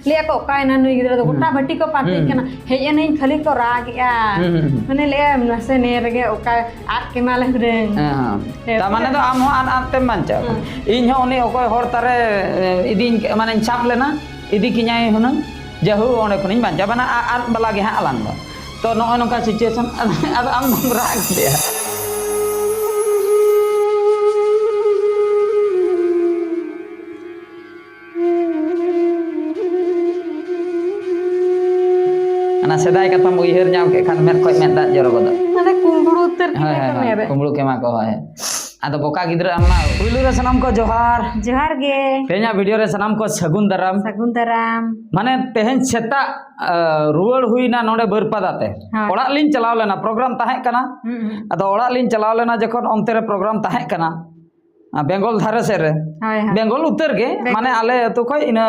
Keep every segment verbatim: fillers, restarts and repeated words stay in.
ᱞᱟᱹᱭᱟ ᱠᱚ, "ᱚᱠᱟᱭᱮᱱᱟ ᱱᱩᱭ ᱜᱤᱫᱽᱨᱟᱹ ᱫᱚ? ᱜᱚᱴᱟ ᱵᱟᱹᱴᱤ ᱠᱚ ᱯᱟᱱᱛᱮᱧ ᱠᱟᱱᱟ, ᱦᱮᱡ ᱮᱱᱟᱹᱧ, ᱠᱷᱟᱹᱞᱤ ᱠᱚ ᱨᱟᱜᱮᱜᱼᱟ᱾" ᱦᱩᱸ, ᱦᱩᱸ, ᱦᱩᱸ᱾ ᱢᱟᱱᱮ ᱞᱟᱹᱭᱟ, "ᱱᱟᱥᱮ ᱱᱮ ᱨᱮᱜᱮ ᱚᱠᱟ ᱟᱫ ᱠᱮᱢᱟᱞᱮ ᱦᱩᱱᱟᱹᱝ᱾" ᱦᱮᱸ, ᱦᱮᱸ᱾ ᱦᱮᱸ, ᱛᱟᱨ ᱢᱟᱱᱮ ᱫᱚ ᱟᱢ ᱦᱚᱸ ᱟᱫ, ᱟᱫ ᱛᱮᱢ ᱵᱟᱧᱪᱟᱜᱼᱟ᱾ ᱦᱩᱸ᱾ ᱤᱧ ᱦᱚᱸ ᱩᱱᱤ ᱚᱠᱚᱭ ᱦᱚᱨ ᱛᱟᱨᱮ, ᱮ, ᱤᱫᱤᱧ, ᱢᱟᱱᱮᱧ ᱥᱟᱵ ᱞᱮᱱᱟ, ᱤᱫᱤ ᱠᱤᱧᱟᱭ ᱦᱩᱱᱟᱹᱝ, ᱡᱟᱦᱳ ᱚᱸᱰᱮ ᱠᱷᱚᱱᱤᱧ ᱵᱟᱧᱪᱟᱜᱼᱟ᱾ ᱵᱟᱱᱟ ᱟ-, ᱟᱫ ᱵᱟᱞᱟ ᱜᱮ ᱦᱟᱸᱜ ᱟᱞᱟᱝ ᱫᱚ᱾ ᱛᱚ ᱱᱚᱜᱼᱚᱭ ᱱᱚᱝᱠᱟ situation, ᱟᱫᱚ, ᱟᱫᱚ ᱟᱢ ᱫᱚᱢ ᱨᱟᱜ ᱠᱮᱫᱮᱭᱟ᱾ ᱚᱱᱟ ᱥᱮᱫᱟᱭ ᱠᱟᱛᱷᱟᱢ ᱩᱭᱦᱟᱹᱨ ᱧᱟᱢ ᱠᱮᱫ ᱠᱷᱟᱱ ᱢᱮᱫ ᱠᱷᱚᱡ ᱢᱮᱫ ᱫᱟᱜ ᱡᱚᱨᱚ ᱜᱚᱫᱚᱜ᱾ ᱢᱟᱱᱮ ᱠᱩᱢᱵᱽᱲᱩ ᱩᱛᱟᱹᱨ ᱠᱮᱫᱟ ᱦᱳᱭ, ᱠᱚ ᱦᱳᱭ, ᱢᱮᱫ ᱨᱮ᱾ ᱠᱩᱢᱵᱽᱲᱩ ᱠᱮᱢᱟ ᱠᱚ, ᱦᱳᱭ᱾ ᱟᱫᱚ ᱵᱚᱠᱟ ᱜᱤᱫᱽᱨᱟᱹ ᱟᱢ ᱢᱟ᱾ ᱯᱩᱭᱞᱩ ᱨᱮ ᱥᱟᱱᱟᱢ ᱠᱚ ᱡᱚᱦᱟᱨ᱾ ᱡᱚᱦᱟᱨ ᱜᱮ᱾ ᱛᱮᱦᱮᱧᱟᱜ video ᱨᱮ ᱥᱟᱱᱟᱢ ᱠᱚ ᱥᱟᱹᱜᱩᱱ ᱫᱟᱨᱟᱢ᱾ ᱥᱟᱹᱜᱩᱱ ᱫᱟᱨᱟᱢ᱾ ᱢᱟᱱᱮ ᱛᱮᱦᱮᱧ ᱥᱮᱛᱟᱜ, ᱟ, ᱨᱩᱣᱟᱹᱲ ᱦᱩᱭᱱᱟ ᱱᱚᱰᱮ ᱵᱟᱹᱨᱯᱟᱫᱟ ᱛᱮ᱾ ᱦᱳᱭ᱾ ᱚᱲᱟᱜ ᱞᱤᱧ ᱪᱟᱞᱟᱣ ᱞᱮᱱᱟ, program ᱛᱟᱦᱮᱸ ᱠᱟᱱᱟ᱾ ᱦᱩᱸ, ᱦᱩᱸ᱾ ᱟᱫᱚ ᱚᱲᱟᱜ ᱞᱤᱧ ᱪᱟᱞᱟᱣ ᱞᱮᱱᱟ ᱡᱚᱠᱷᱚᱱ, ᱚᱱᱛᱮ ᱨᱮ program ᱛᱟᱦᱮᱸ ᱠᱟᱱᱟ, ᱟ, ᱵᱮᱝᱜᱚᱞ ᱫᱷᱟᱨᱮ ᱥᱮᱫ ᱨᱮ᱾ ᱦᱳᱭ, ᱦᱳᱭ᱾ ᱵᱮᱝᱜᱚᱞ ᱩᱛᱟᱹᱨ ᱜᱮ, ᱵᱮᱝᱜᱚᱞ᱾ ᱢᱟᱱᱮ ᱟᱞᱮ ᱟᱹᱛᱩ ᱠᱷᱚᱡ ᱤᱱᱟᱹ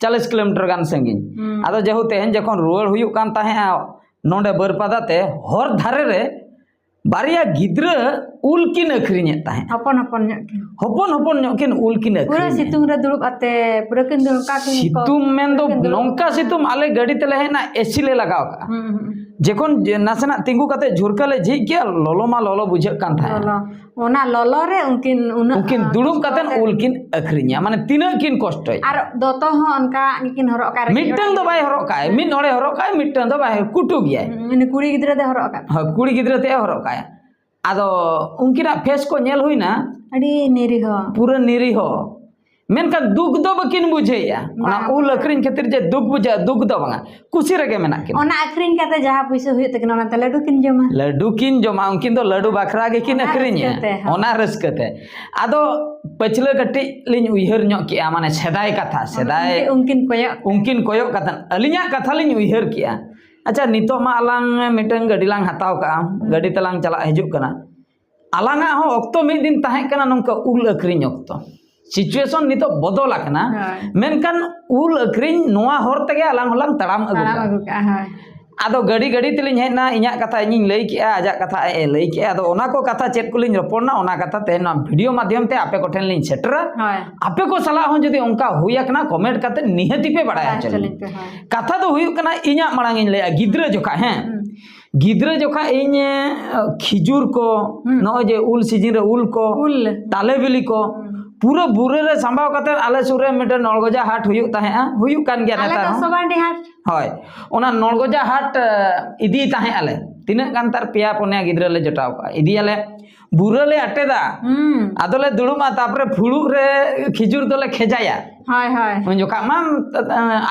ᱪᱟᱞᱤᱥ ᱠᱤᱞᱳᱢᱤᱴᱟᱨ ᱜᱟᱱ ᱥᱟᱺᱜᱤᱧ᱾ ᱦᱩᱸ᱾ ᱟᱫᱚ ᱡᱟᱦᱳ ᱛᱮᱦᱮᱧ ᱡᱚᱠᱷᱚᱱ ᱨᱩᱣᱟᱹᱲ ᱦᱩᱭᱩᱜ ᱠᱟᱱ ᱛᱟᱦᱮᱸᱜᱼᱟ ᱱᱚᱰᱮ ᱵᱟᱹᱨᱯᱟᱫᱟ ᱛᱮ, ᱦᱚᱨ ᱫᱷᱟᱨᱮ ᱨᱮ ᱵᱟᱨᱭᱟ ᱜᱤᱫᱽᱨᱟᱹ ᱩᱞ ᱠᱤᱱ ᱟᱹᱠᱷᱨᱤᱧᱮᱫ ᱛᱟᱦᱮᱸᱫ᱾ ᱦᱚᱯᱚᱱ ᱦᱚᱯᱚᱱ ᱧᱚᱜ ᱠᱤᱱ᱾ ᱦᱚᱯᱚᱱ ᱦᱚᱯᱚᱱ ᱧᱚᱜ ᱠᱤᱱ ᱩᱞ ᱠᱤᱱ ᱯᱩᱨᱟᱹ ᱟᱹᱠᱷᱨᱤᱧᱮᱫ᱾ ᱥᱤᱛᱩᱝ ᱨᱮ ᱫᱩᱲᱩᱵ ᱟᱛᱮ, ᱯᱩᱨᱟᱹ ᱠᱤᱱ ᱫᱩᱲᱩᱵ, ᱚᱱᱠᱟ ᱠᱤᱱ ᱥᱤᱛᱩᱝ ᱠᱚ-, ᱢᱮᱱᱫᱚ ᱯᱩᱨᱟᱹ ᱠᱤᱱ ᱫᱩᱲᱩᱵ᱾ ᱱᱚᱝᱠᱟ ᱥᱤᱛᱩᱝ, ᱟᱞᱮ ᱜᱟᱹᱰᱤ ᱛᱮᱞᱮ ᱦᱮᱡ ᱮᱱᱟ, AC ᱞᱮ ᱞᱟᱜᱟᱣ ᱠᱟᱜᱼᱟ᱾ ᱦᱩᱸ, ᱦᱩᱸ᱾ ᱡᱚᱠᱷᱚᱱ ᱡᱮ ᱱᱟᱥᱮᱱᱟᱜ ᱛᱤᱸᱜᱩ ᱠᱟᱛᱮ ᱡᱷᱩᱨᱠᱟᱹ ᱞᱮ ᱡᱷᱤᱡ ᱠᱮᱜᱼᱟ, ᱞᱚᱞᱚ ᱢᱟ ᱞᱚᱞᱚ ᱵᱩᱡᱷᱟᱹᱜ ᱠᱟᱱ ᱛᱟᱦᱮᱸᱫ᱾ ᱞᱚᱞᱚ᱾ ᱚᱱᱟ ᱞᱚᱞᱚ ᱨᱮ ᱩᱱᱠᱤᱱ ᱩᱱᱟᱹᱜ, ᱩᱱᱠᱤᱱ ᱟ, ᱫᱩᱲᱩᱵ ᱠᱚᱥᱴᱚ ᱠᱟᱛᱮ ᱛᱮ᱾ ᱩᱞ ᱠᱤᱱ ᱟᱹᱠᱷᱨᱤᱧᱟ, ᱢᱟᱱᱮ ᱛᱤᱱᱟᱹᱜ ᱠᱤᱱ ᱠᱚᱥᱴᱚᱭᱟ᱾ ᱟᱨ ᱫᱚᱛᱚ ᱦᱚᱸ ᱚᱱᱠᱟ ᱜᱮᱠᱤᱱ ᱦᱚᱨᱚᱜ ᱠᱟᱜᱼᱟ᱾ ᱢᱤᱫᱴᱟᱹᱝ ᱫᱚ ᱵᱟᱭ ᱦᱚᱨᱚᱜ ᱠᱟᱜᱼᱟ, ᱢᱤᱫ ᱦᱚᱲᱮ ᱦᱚᱨᱚᱜ ᱠᱟᱜᱼᱟ, ᱢᱤᱫᱴᱟᱹᱝ ᱫᱚ ᱵᱟᱭ, ᱠᱩᱴᱩ ᱜᱮᱭᱟᱭ᱾ ᱦᱩᱸ, ᱩᱱᱤ ᱠᱩᱲᱤ ᱜᱤᱫᱽᱨᱟᱹ ᱫᱚᱭ ᱦᱚᱨᱚᱜ ᱟᱠᱟᱫ᱾ ᱦᱳᱭ, ᱠᱩᱲᱤ ᱜᱤᱫᱽᱨᱟᱹ ᱛᱮᱫ ᱮ ᱦᱚᱨᱚᱜ ᱠᱟᱜᱼᱟ᱾ ᱟᱫᱚ ᱩᱱᱠᱤᱱᱟᱜ face ᱠᱚ ᱧᱮᱞ ᱦᱩᱭᱱᱟ᱾ ᱟᱹᱰᱤ ᱱᱤᱨᱤᱦᱚ᱾ ᱯᱩᱨᱟᱹ ᱱᱤᱨᱤᱦᱚ᱾ ᱢᱮᱱᱠᱷᱟᱱ ᱫᱩᱠ ᱫᱚ ᱵᱟᱹᱠᱤᱱ ᱵᱩᱡᱷᱟᱹᱣᱮᱫᱼᱟ᱾ ᱚᱱᱟ ᱵᱟᱝ᱾ ᱩᱞ ᱟᱹᱠᱷᱨᱤᱧ ᱠᱷᱟᱹᱛᱤᱨ ᱡᱮ ᱫᱩᱠ ᱵᱩᱡᱷᱟᱹᱜᱼᱟ, ᱫᱩᱠ ᱫᱚ ᱵᱟᱝᱟ᱾ ᱠᱩᱥᱤ ᱨᱮᱜᱮ ᱢᱮᱱᱟᱜ ᱠᱤᱱᱟ᱾ ᱚᱱᱟ ᱟᱹᱠᱷᱨᱤᱧ ᱠᱟᱛᱮ ᱡᱟᱦᱟᱸ ᱯᱩᱭᱥᱟᱹ ᱦᱩᱭᱩᱜ ᱛᱟᱹᱠᱤᱱᱟ, ᱚᱱᱟᱛᱮ ᱞᱟᱹᱰᱩ ᱠᱤᱱ ᱡᱚᱢᱟ᱾ ᱞᱟᱹᱰᱩ ᱠᱤᱱ ᱡᱚᱢᱟ, ᱩᱱᱠᱤᱱ ᱫᱚ ᱞᱟᱹᱰᱩ ᱵᱟᱠᱷᱨᱟ ᱜᱮᱠᱤᱱ ᱚᱱᱟ ᱟᱹᱠᱷᱨᱤᱧᱟ᱾ ᱨᱟᱹᱥᱠᱟᱹ ᱛᱮ, ᱦᱚᱸ᱾ ᱚᱱᱟ ᱨᱟᱹᱥᱠᱟᱹ ᱛᱮ᱾ ᱟᱫᱚ ᱯᱟᱹᱪᱷᱞᱟᱹ ᱠᱟᱹᱴᱤᱡ ᱞᱤᱧ ᱩᱭᱦᱟᱹᱨ ᱧᱚᱜ ᱠᱮᱜᱼᱟ, ᱢᱟᱱᱮ ᱥᱮᱫᱟᱭ ᱠᱟᱛᱷᱟ, ᱥᱮᱫᱟᱭ ᱩᱱᱠᱤᱱ, ᱩᱱᱠᱤᱱ ᱠᱚᱭᱚᱜ ᱛᱮ᱾ ᱩᱱᱠᱤᱱ ᱠᱚᱭᱚᱜ ᱠᱟᱛᱮ ᱟᱹᱞᱤᱧᱟᱜ ᱠᱟᱛᱷᱟ ᱞᱤᱧ ᱩᱭᱦᱟᱹᱨ ᱠᱮᱜᱼᱟ᱾ ᱟᱪᱪᱷᱟ, ᱱᱤᱛᱚᱜ ᱢᱟ ᱟᱞᱟᱝ ᱢᱤᱫᱴᱟᱝ ᱜᱟᱹᱰᱤ ᱞᱟᱝ ᱦᱟᱛᱟᱣ ᱠᱟᱜᱼᱟ, ᱦᱩᱸ᱾ ᱜᱟᱹᱰᱤ ᱛᱮᱞᱟᱝ ᱪᱟᱞᱟᱜ ᱦᱤᱡᱩᱜ ᱠᱟᱱᱟ᱾ ᱟᱞᱟᱝᱟᱜ ᱦᱚᱸ ᱚᱠᱛᱚ ᱢᱤᱫ ᱫᱤᱱ ᱛᱟᱦᱮᱸ ᱠᱟᱱᱟ ᱱᱚᱝᱠᱟ ᱩᱞ ᱟᱹᱠᱷᱨᱤᱧ ᱚᱠᱛᱚ᱾ Situation ᱱᱤᱛᱚᱜ ᱵᱚᱫᱚᱞ ᱟᱠᱟᱱᱟ᱾ ᱦᱳᱭ᱾ ᱢᱮᱱᱠᱷᱟᱱ ᱩᱞ ᱟᱹᱠᱷᱨᱤᱧ ᱱᱚᱣᱟ ᱦᱚᱨ ᱛᱮᱜᱮ ᱟᱞᱟᱝ ᱦᱚᱸᱞᱟᱝ ᱛᱟᱲᱟᱢ ᱟᱹᱜᱩ ᱛᱟᱲᱟᱢ ᱠᱟᱜᱼᱟ᱾ ᱟᱹᱜᱩ ᱠᱟᱜᱼᱟ, ᱦᱳᱭ᱾ ᱟᱫᱚ ᱜᱟᱹᱰᱤ ᱜᱟᱹᱰᱤ ᱛᱮᱞᱤᱧ ᱦᱮᱡ ᱮᱱᱟ, ᱤᱧᱟᱹᱜ ᱠᱟᱛᱷᱟ ᱤᱧᱤᱧ ᱞᱟᱹᱭ ᱠᱮᱜᱼᱟ, ᱟᱡᱟᱜ ᱠᱟᱛᱷᱟ ᱟᱡ ᱮ ᱞᱟᱹᱭ ᱠᱮᱜᱼᱟ᱾ ᱟᱫᱚ ᱚᱱᱟ ᱠᱚ ᱠᱟᱛᱷᱟ ᱪᱮᱫ ᱠᱚᱞᱤᱧ ᱨᱚᱯᱚᱲ ᱮᱱᱟ, ᱚᱱᱟ ᱠᱟᱛᱷᱟ ᱛᱮᱦᱮᱧ ᱱᱚᱣᱟ ᱵᱷᱤᱰᱤᱭᱳ ᱢᱟᱫᱽᱫᱷᱚᱢ ᱛᱮ ᱟᱯᱮ ᱠᱚᱴᱷᱮᱱ ᱞᱤᱧ ᱥᱮᱴᱮᱨᱟ᱾ ᱦᱳᱭ᱾ ᱟᱯᱮ ᱠᱚ ᱥᱟᱞᱟᱜ ᱦᱚᱸ ᱡᱩᱫᱤ ᱚᱱᱠᱟ ᱦᱩᱭ ᱟᱠᱟᱱᱟ, ᱠᱚᱢᱮᱱᱴ ᱠᱟᱛᱮ ᱱᱤᱦᱟᱹᱛᱤ ᱯᱮ ᱵᱟᱲᱟᱭ ᱵᱟᱲᱟᱭ ᱦᱚᱪᱚ ᱦᱚᱪᱚ ᱞᱤᱧ᱾ ᱞᱤᱧ ᱯᱮ, ᱦᱳᱭ᱾ ᱠᱟᱛᱷᱟ ᱫᱚ ᱦᱩᱭᱩᱜ ᱠᱟᱱᱟ, ᱤᱧᱟᱹᱜ ᱢᱟᱲᱟᱝ ᱤᱧ ᱞᱟᱹᱭᱟ, ᱜᱤᱫᱽᱨᱟᱹ ᱡᱚᱠᱷᱟ, ᱦᱮᱸ, ᱦᱩᱸ᱾ ᱜᱤᱫᱽᱨᱟᱹ ᱡᱚᱠᱷᱟ ᱤᱧ ᱮ, ᱠᱷᱤᱡᱩᱨ ᱠᱚ, ᱦᱩᱸ᱾ ᱱᱚᱜᱼᱚᱭ ᱡᱮ ᱩᱞ ᱥᱤᱡᱤᱱ ᱨᱮ ᱩᱞ ᱠᱚ, ᱩᱞ᱾ ᱛᱟᱞᱮ ᱵᱤᱞᱤ ᱠᱚ, ᱦᱩᱸ᱾ ᱯᱩᱨᱟᱹ ᱵᱩᱨᱟᱹ ᱨᱮ ᱥᱟᱢᱵᱟᱣ ᱠᱟᱛᱮ ᱟᱞᱮ ᱥᱩᱨ ᱨᱮ ᱢᱤᱫᱴᱮᱱ ᱱᱚᱲᱜᱚᱡᱟ ᱦᱟᱴ ᱦᱩᱭᱩᱜ ᱛᱟᱦᱮᱸᱜᱼᱟ, ᱦᱩᱭᱩᱜ ᱠᱟᱱ ᱜᱮᱭᱟ ᱟᱞᱮ ᱱᱮᱛᱟᱨ ᱫᱚ ᱦᱚᱸ᱾ ᱥᱚᱵᱟᱱᱰᱤ ᱦᱟᱴ᱾ ᱦᱳᱭ, ᱚᱱᱟ ᱱᱚᱲᱜᱚᱡᱟ ᱦᱟᱴ ᱮ, ᱤᱫᱤᱭ ᱛᱟᱦᱮᱸᱜ ᱟᱞᱮ᱾ ᱛᱤᱱᱟᱹᱜ ᱜᱟᱱ ᱛᱟᱨ ᱯᱮᱭᱟ ᱯᱩᱱᱭᱟ ᱜᱤᱫᱽᱨᱟᱹ ᱞᱮ ᱡᱚᱴᱟᱣ ᱠᱚᱜᱼᱟ, ᱤᱫᱤᱭᱟᱞᱮ, ᱵᱩᱨᱟᱹ ᱞᱮ ᱟᱴᱮᱫᱟ᱾ ᱦᱩᱸ᱾ ᱟᱫᱚᱞᱮ ᱫᱩᱲᱩᱵᱼᱟ, ᱛᱟᱨᱯᱚᱨᱮ ᱯᱷᱩᱲᱩᱜ ᱨᱮ ᱠᱷᱤᱡᱩᱨ ᱫᱚᱞᱮ ᱠᱷᱮᱡᱟᱭᱟ᱾ ᱦᱳᱭ, ᱦᱳᱭ᱾ ᱩᱱ ᱡᱚᱠᱷᱟᱜ ᱢᱟ ᱮ,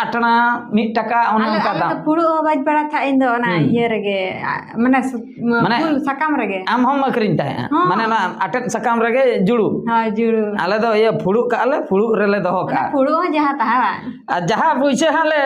ᱟᱴᱷᱟᱬᱟ ᱢᱤᱫ ᱴᱟᱠᱟ ᱚᱱᱮ ᱟᱞᱮ, ᱚᱱᱠᱟ ᱟᱞᱮ ᱫᱟᱢ᱾ ᱫᱚ ᱯᱷᱩᱲᱩᱜ ᱦᱚᱸ ᱵᱟᱹᱧ ᱵᱟᱲᱟᱭ ᱛᱟᱦᱮᱸᱫ ᱤᱧ ᱫᱚ, ᱚᱱᱟ ᱦᱩᱸ᱾ ᱤᱭᱟᱹ ᱨᱮᱜᱮ, ᱟ, ᱢᱟᱱᱮ ᱥᱩ-, ᱢᱟᱱᱮ ᱩᱞ ᱥᱟᱠᱟᱢ ᱨᱮᱜᱮ᱾ ᱟᱢ ᱦᱚᱸᱢ ᱟᱹᱠᱷᱨᱤᱧ ᱛᱟᱦᱮᱸᱜᱼᱟ? ᱦᱚᱸ᱾ ᱢᱟᱱᱮ ᱚᱱᱟ ᱟᱴᱮᱫ ᱥᱟᱠᱟᱢ ᱨᱮᱜᱮ ᱡᱩᱲᱩ? ᱦᱳᱭ, ᱡᱩᱲᱩ᱾ ᱟᱞᱮ ᱫᱚ ᱤᱭᱟᱹ ᱯᱷᱩᱲᱩᱜ ᱠᱟᱜᱼᱟ ᱞᱮ, ᱯᱷᱩᱲᱩᱜ ᱨᱮᱞᱮ ᱫᱚᱦᱚ ᱚᱱᱟ ᱠᱟᱜᱼᱟ᱾ ᱯᱷᱩᱲᱩᱜ ᱦᱚᱸ ᱡᱟᱦᱟᱸ ᱛᱟᱦᱮᱸ ᱵᱟᱝ? ᱟᱨ ᱡᱟᱦᱟᱸ ᱯᱩᱭᱥᱟᱹ ᱦᱟᱸᱜ ᱞᱮ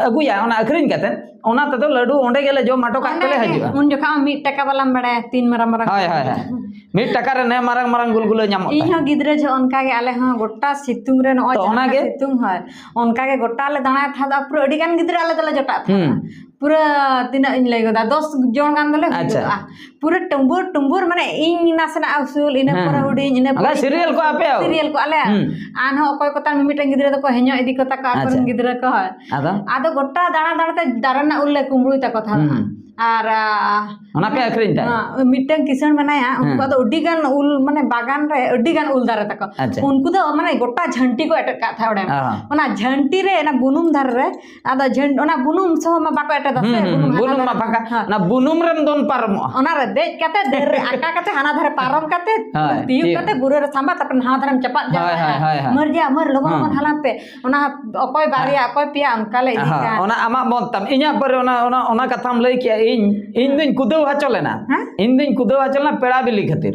ᱟᱹᱜᱩᱭᱟ, ᱚᱱᱟ ᱟᱹᱠᱷᱨᱤᱧ ᱠᱟᱛᱮ, ᱚᱱᱟ ᱛᱮᱫᱚ ᱞᱟᱹᱰᱩ ᱚᱸᱰᱮ ᱜᱮᱞᱮ ᱡᱚᱢ ᱦᱚᱴᱚ ᱠᱟᱜ ᱛᱮᱞᱮ ᱚᱸᱰᱮ ᱜᱮ᱾ ᱦᱤᱡᱩᱜᱼᱟ᱾ ᱩᱱ ᱡᱚᱠᱷᱟᱡ ᱢᱟ ᱢᱤᱫ ᱴᱟᱠᱟ ᱵᱟᱞᱟᱢ ᱵᱟᱲᱟᱭᱟ, ᱛᱤᱱ ᱢᱟᱨᱟᱝ ᱢᱟᱨᱟᱝ ᱦᱳᱭ, ᱦᱳᱭ, ᱦᱳᱭ᱾ ᱢᱤᱫ ᱴᱟᱠᱟ ᱨᱮ ᱱᱮ ᱢᱟᱨᱟᱝ ᱢᱟᱨᱟᱝ ᱜᱩᱞᱜᱩᱞᱟᱹ ᱧᱟᱢᱚᱜ ᱤᱧ ᱛᱟᱦᱮᱸᱫ᱾ ᱦᱚᱸ ᱜᱤᱫᱽᱨᱟᱹ ᱡᱚᱦᱚᱜ ᱚᱱᱠᱟ ᱜᱮ, ᱟᱞᱮ ᱦᱚᱸ ᱜᱚᱴᱟ ᱥᱤᱛᱩᱝ ᱨᱮ ᱱᱚᱜᱼᱚᱭ ᱛᱚ, ᱡᱟᱦᱟᱸ ᱚᱱᱟ ᱞᱮᱠᱟ ᱜᱮ᱾ ᱥᱤᱛᱩᱝ, ᱦᱳᱭ, ᱚᱱᱠᱟ ᱜᱮ ᱜᱚᱴᱟ ᱞᱮ ᱫᱟᱬᱟᱭ ᱛᱟᱦᱮᱸᱫ, ᱯᱩᱨᱟᱹ ᱟᱹᱰᱤ ᱜᱟᱱ ᱜᱤᱫᱽᱨᱟᱹ ᱟᱞᱮ ᱫᱚᱞᱮ ᱡᱚᱴᱟᱜ ᱛᱟᱦᱮᱸᱫ᱾ ᱦᱩᱸ᱾ ᱯᱩᱨᱟᱹ ᱛᱤᱱᱟᱹᱜ ᱤᱧ ᱞᱟᱹᱭ ᱜᱚᱫᱟ, ᱫᱚᱥ ᱡᱚᱱ ᱜᱟᱱ ᱫᱚᱞᱮ ᱦᱩᱭ ᱟᱪᱪᱷᱟ᱾ ᱜᱚᱫᱚᱜᱼᱟ᱾ ᱯᱩᱨᱟᱹ ᱴᱩᱢᱵᱩᱨ ᱴᱩᱢᱵᱩᱨ, ᱢᱟᱱᱮ ᱤᱧ ᱱᱟᱥᱮᱱᱟᱜ ᱩᱥᱩᱞ, ᱤᱱᱟᱹ ᱦᱮᱸ, ᱯᱚᱨᱮ ᱦᱮᱸ᱾ ᱦᱩᱰᱤᱧ, ᱤᱱᱟᱹ ᱟᱞᱮ ᱯᱚᱨᱮ serial ᱠᱚ ᱟᱯᱮ? serial ᱠᱚ ᱟᱞᱮ᱾ ᱦᱩᱸ᱾ ᱟᱨᱦᱚᱸ ᱚᱠᱚᱭ ᱠᱚᱛᱟᱢ ᱢᱤᱢᱤᱫᱴᱮᱱ ᱜᱤᱫᱽᱨᱟᱹ ᱫᱚᱠᱚ ᱦᱮᱧᱚᱜ ᱤᱫᱤ ᱠᱚ ᱛᱟᱠᱚ ᱟᱠᱚᱨᱮᱱ ᱟᱪᱪᱷᱟ᱾ ᱜᱤᱫᱽᱨᱟᱹ ᱠᱚ, ᱦᱳᱭ᱾ ᱟᱫᱚ? ᱟᱫᱚ ᱜᱚᱴᱟ ᱫᱟᱬᱟ ᱫᱟᱬᱟ ᱛᱮ ᱫᱟᱨᱮ ᱨᱮᱱᱟᱜ ᱩᱞ ᱞᱮ ᱠᱩᱢᱵᱽᱲᱩᱭ ᱛᱟᱠᱚ ᱛᱟᱦᱮᱸᱫ᱾ ᱦᱩᱸ᱾ ᱟᱨ, ᱟ, ᱚᱱᱟ ᱯᱮ ᱟᱹᱠᱷᱨᱤᱧ ᱛᱟᱦᱮᱸᱫ? ᱦᱮᱸ, ᱢᱤᱫᱴᱟᱝ ᱠᱤᱥᱟᱹᱬ ᱢᱮᱱᱟᱭᱟ, ᱩᱱᱠᱩ ᱦᱮᱸ᱾ ᱟᱫᱚ ᱟᱹᱰᱤ ᱜᱟᱱ ᱩᱞ, ᱢᱟᱱᱮ ᱵᱟᱜᱟᱱ ᱨᱮ ᱟᱹᱰᱤ ᱜᱟᱱ ᱩᱞ ᱫᱟᱨᱮ ᱛᱟᱠᱚ᱾ ᱟᱪᱪᱷᱟ᱾ ᱩᱱᱠᱩ ᱫᱚ ᱢᱟᱱᱮ ᱜᱚᱴᱟ ᱡᱷᱟᱹᱱᱴᱤ ᱠᱚ ᱮᱴᱮᱫ ᱠᱟᱜ ᱛᱟᱦᱮᱸᱫ ᱚᱸᱰᱮ᱾ ᱚ᱾ ᱚᱱᱟ ᱡᱷᱟᱹᱱᱴᱤ ᱨᱮ, ᱚᱱᱟ ᱵᱩᱱᱩᱢ ᱫᱷᱟᱨᱮ ᱨᱮ, ᱟᱫᱚ ᱡᱷᱟᱹᱱ-, ᱚᱱᱟ ᱵᱩᱱᱩᱢ ᱥᱚᱦ ᱢᱟ ᱵᱟᱠᱚ ᱮᱴᱮᱫᱟ ᱥᱮ, ᱦᱩᱸ, ᱦᱩᱸ, ᱵᱩᱱᱩᱢ ᱦᱟᱱᱟ ᱵᱩᱱᱩᱢ ᱫᱷᱟᱨᱮ ᱢᱟ ᱯᱷᱟᱸᱠᱟ, ᱦᱮᱸ᱾ ᱚᱱᱟ ᱵᱩᱱᱩᱢ ᱨᱮᱢ ᱫᱚᱱ ᱯᱟᱨᱚᱢᱚᱜᱼᱟ᱾ ᱚᱱᱟ ᱨᱮ ᱫᱮᱡ ᱠᱟᱛᱮ ᱫᱟᱹᱨ ᱨᱮ ᱟᱠᱟ ᱠᱟᱛᱮ ᱦᱟᱱᱟ ᱫᱷᱟᱨᱮ ᱯᱟᱨᱚᱢ ᱠᱟᱛᱮ ᱦᱳᱭ, ᱛᱤᱭᱳᱜ ᱛᱤᱭᱳᱜ᱾ ᱠᱟᱛᱮ ᱵᱩᱨᱟᱹ ᱨᱮ ᱥᱟᱢᱵᱟ, ᱛᱟᱨᱯᱚᱨᱮ ᱱᱟᱣᱟ ᱫᱷᱟᱨᱮᱢ ᱪᱟᱯᱟᱫ ᱦᱳᱭ, ᱡᱟᱣᱨᱟᱜᱼᱟ᱾ ᱦᱳᱭ, ᱦᱳᱭ, ᱦᱳᱭ᱾ ᱢᱟᱹᱨ ᱡᱟ ᱢᱟᱹᱨ, ᱞᱚᱜᱚᱱ ᱦᱩᱸ᱾ ᱞᱚᱜᱚᱱ ᱦᱟᱞᱟᱝ ᱯᱮ᱾ ᱚᱱᱟ ᱚᱠᱚᱭ ᱵᱟᱨᱭᱟ, ᱚᱠᱚᱭ ᱯᱮᱭᱟ, ᱚᱱᱠᱟ ᱞᱮ ᱤᱫᱤ ᱦᱚᱸ, ᱠᱟᱜᱼᱟ᱾ ᱚᱱᱟ ᱟᱢᱟᱜ ᱢᱚᱛ ᱛᱟᱢ᱾ ᱤᱧᱟᱹᱜ ᱯᱚᱨᱮ ᱚᱱᱟ, ᱚᱱᱟ, ᱚᱱᱟ ᱠᱟᱛᱷᱟᱢ ᱞᱟᱹᱭ ᱠᱮᱜᱼᱟ, ᱤᱧ, ᱤᱧ ᱫᱩᱧ ᱠᱩᱫᱟᱹᱣ ᱦᱚᱪᱚ ᱞᱮᱱᱟ᱾ ᱦᱮᱸ? ᱤᱧ ᱫᱩᱧ ᱠᱩᱫᱟᱹᱣ ᱦᱚᱪᱚ ᱞᱮᱱᱟ ᱯᱮᱲᱟ ᱵᱤᱞᱤ ᱠᱷᱟᱹᱛᱤᱨ᱾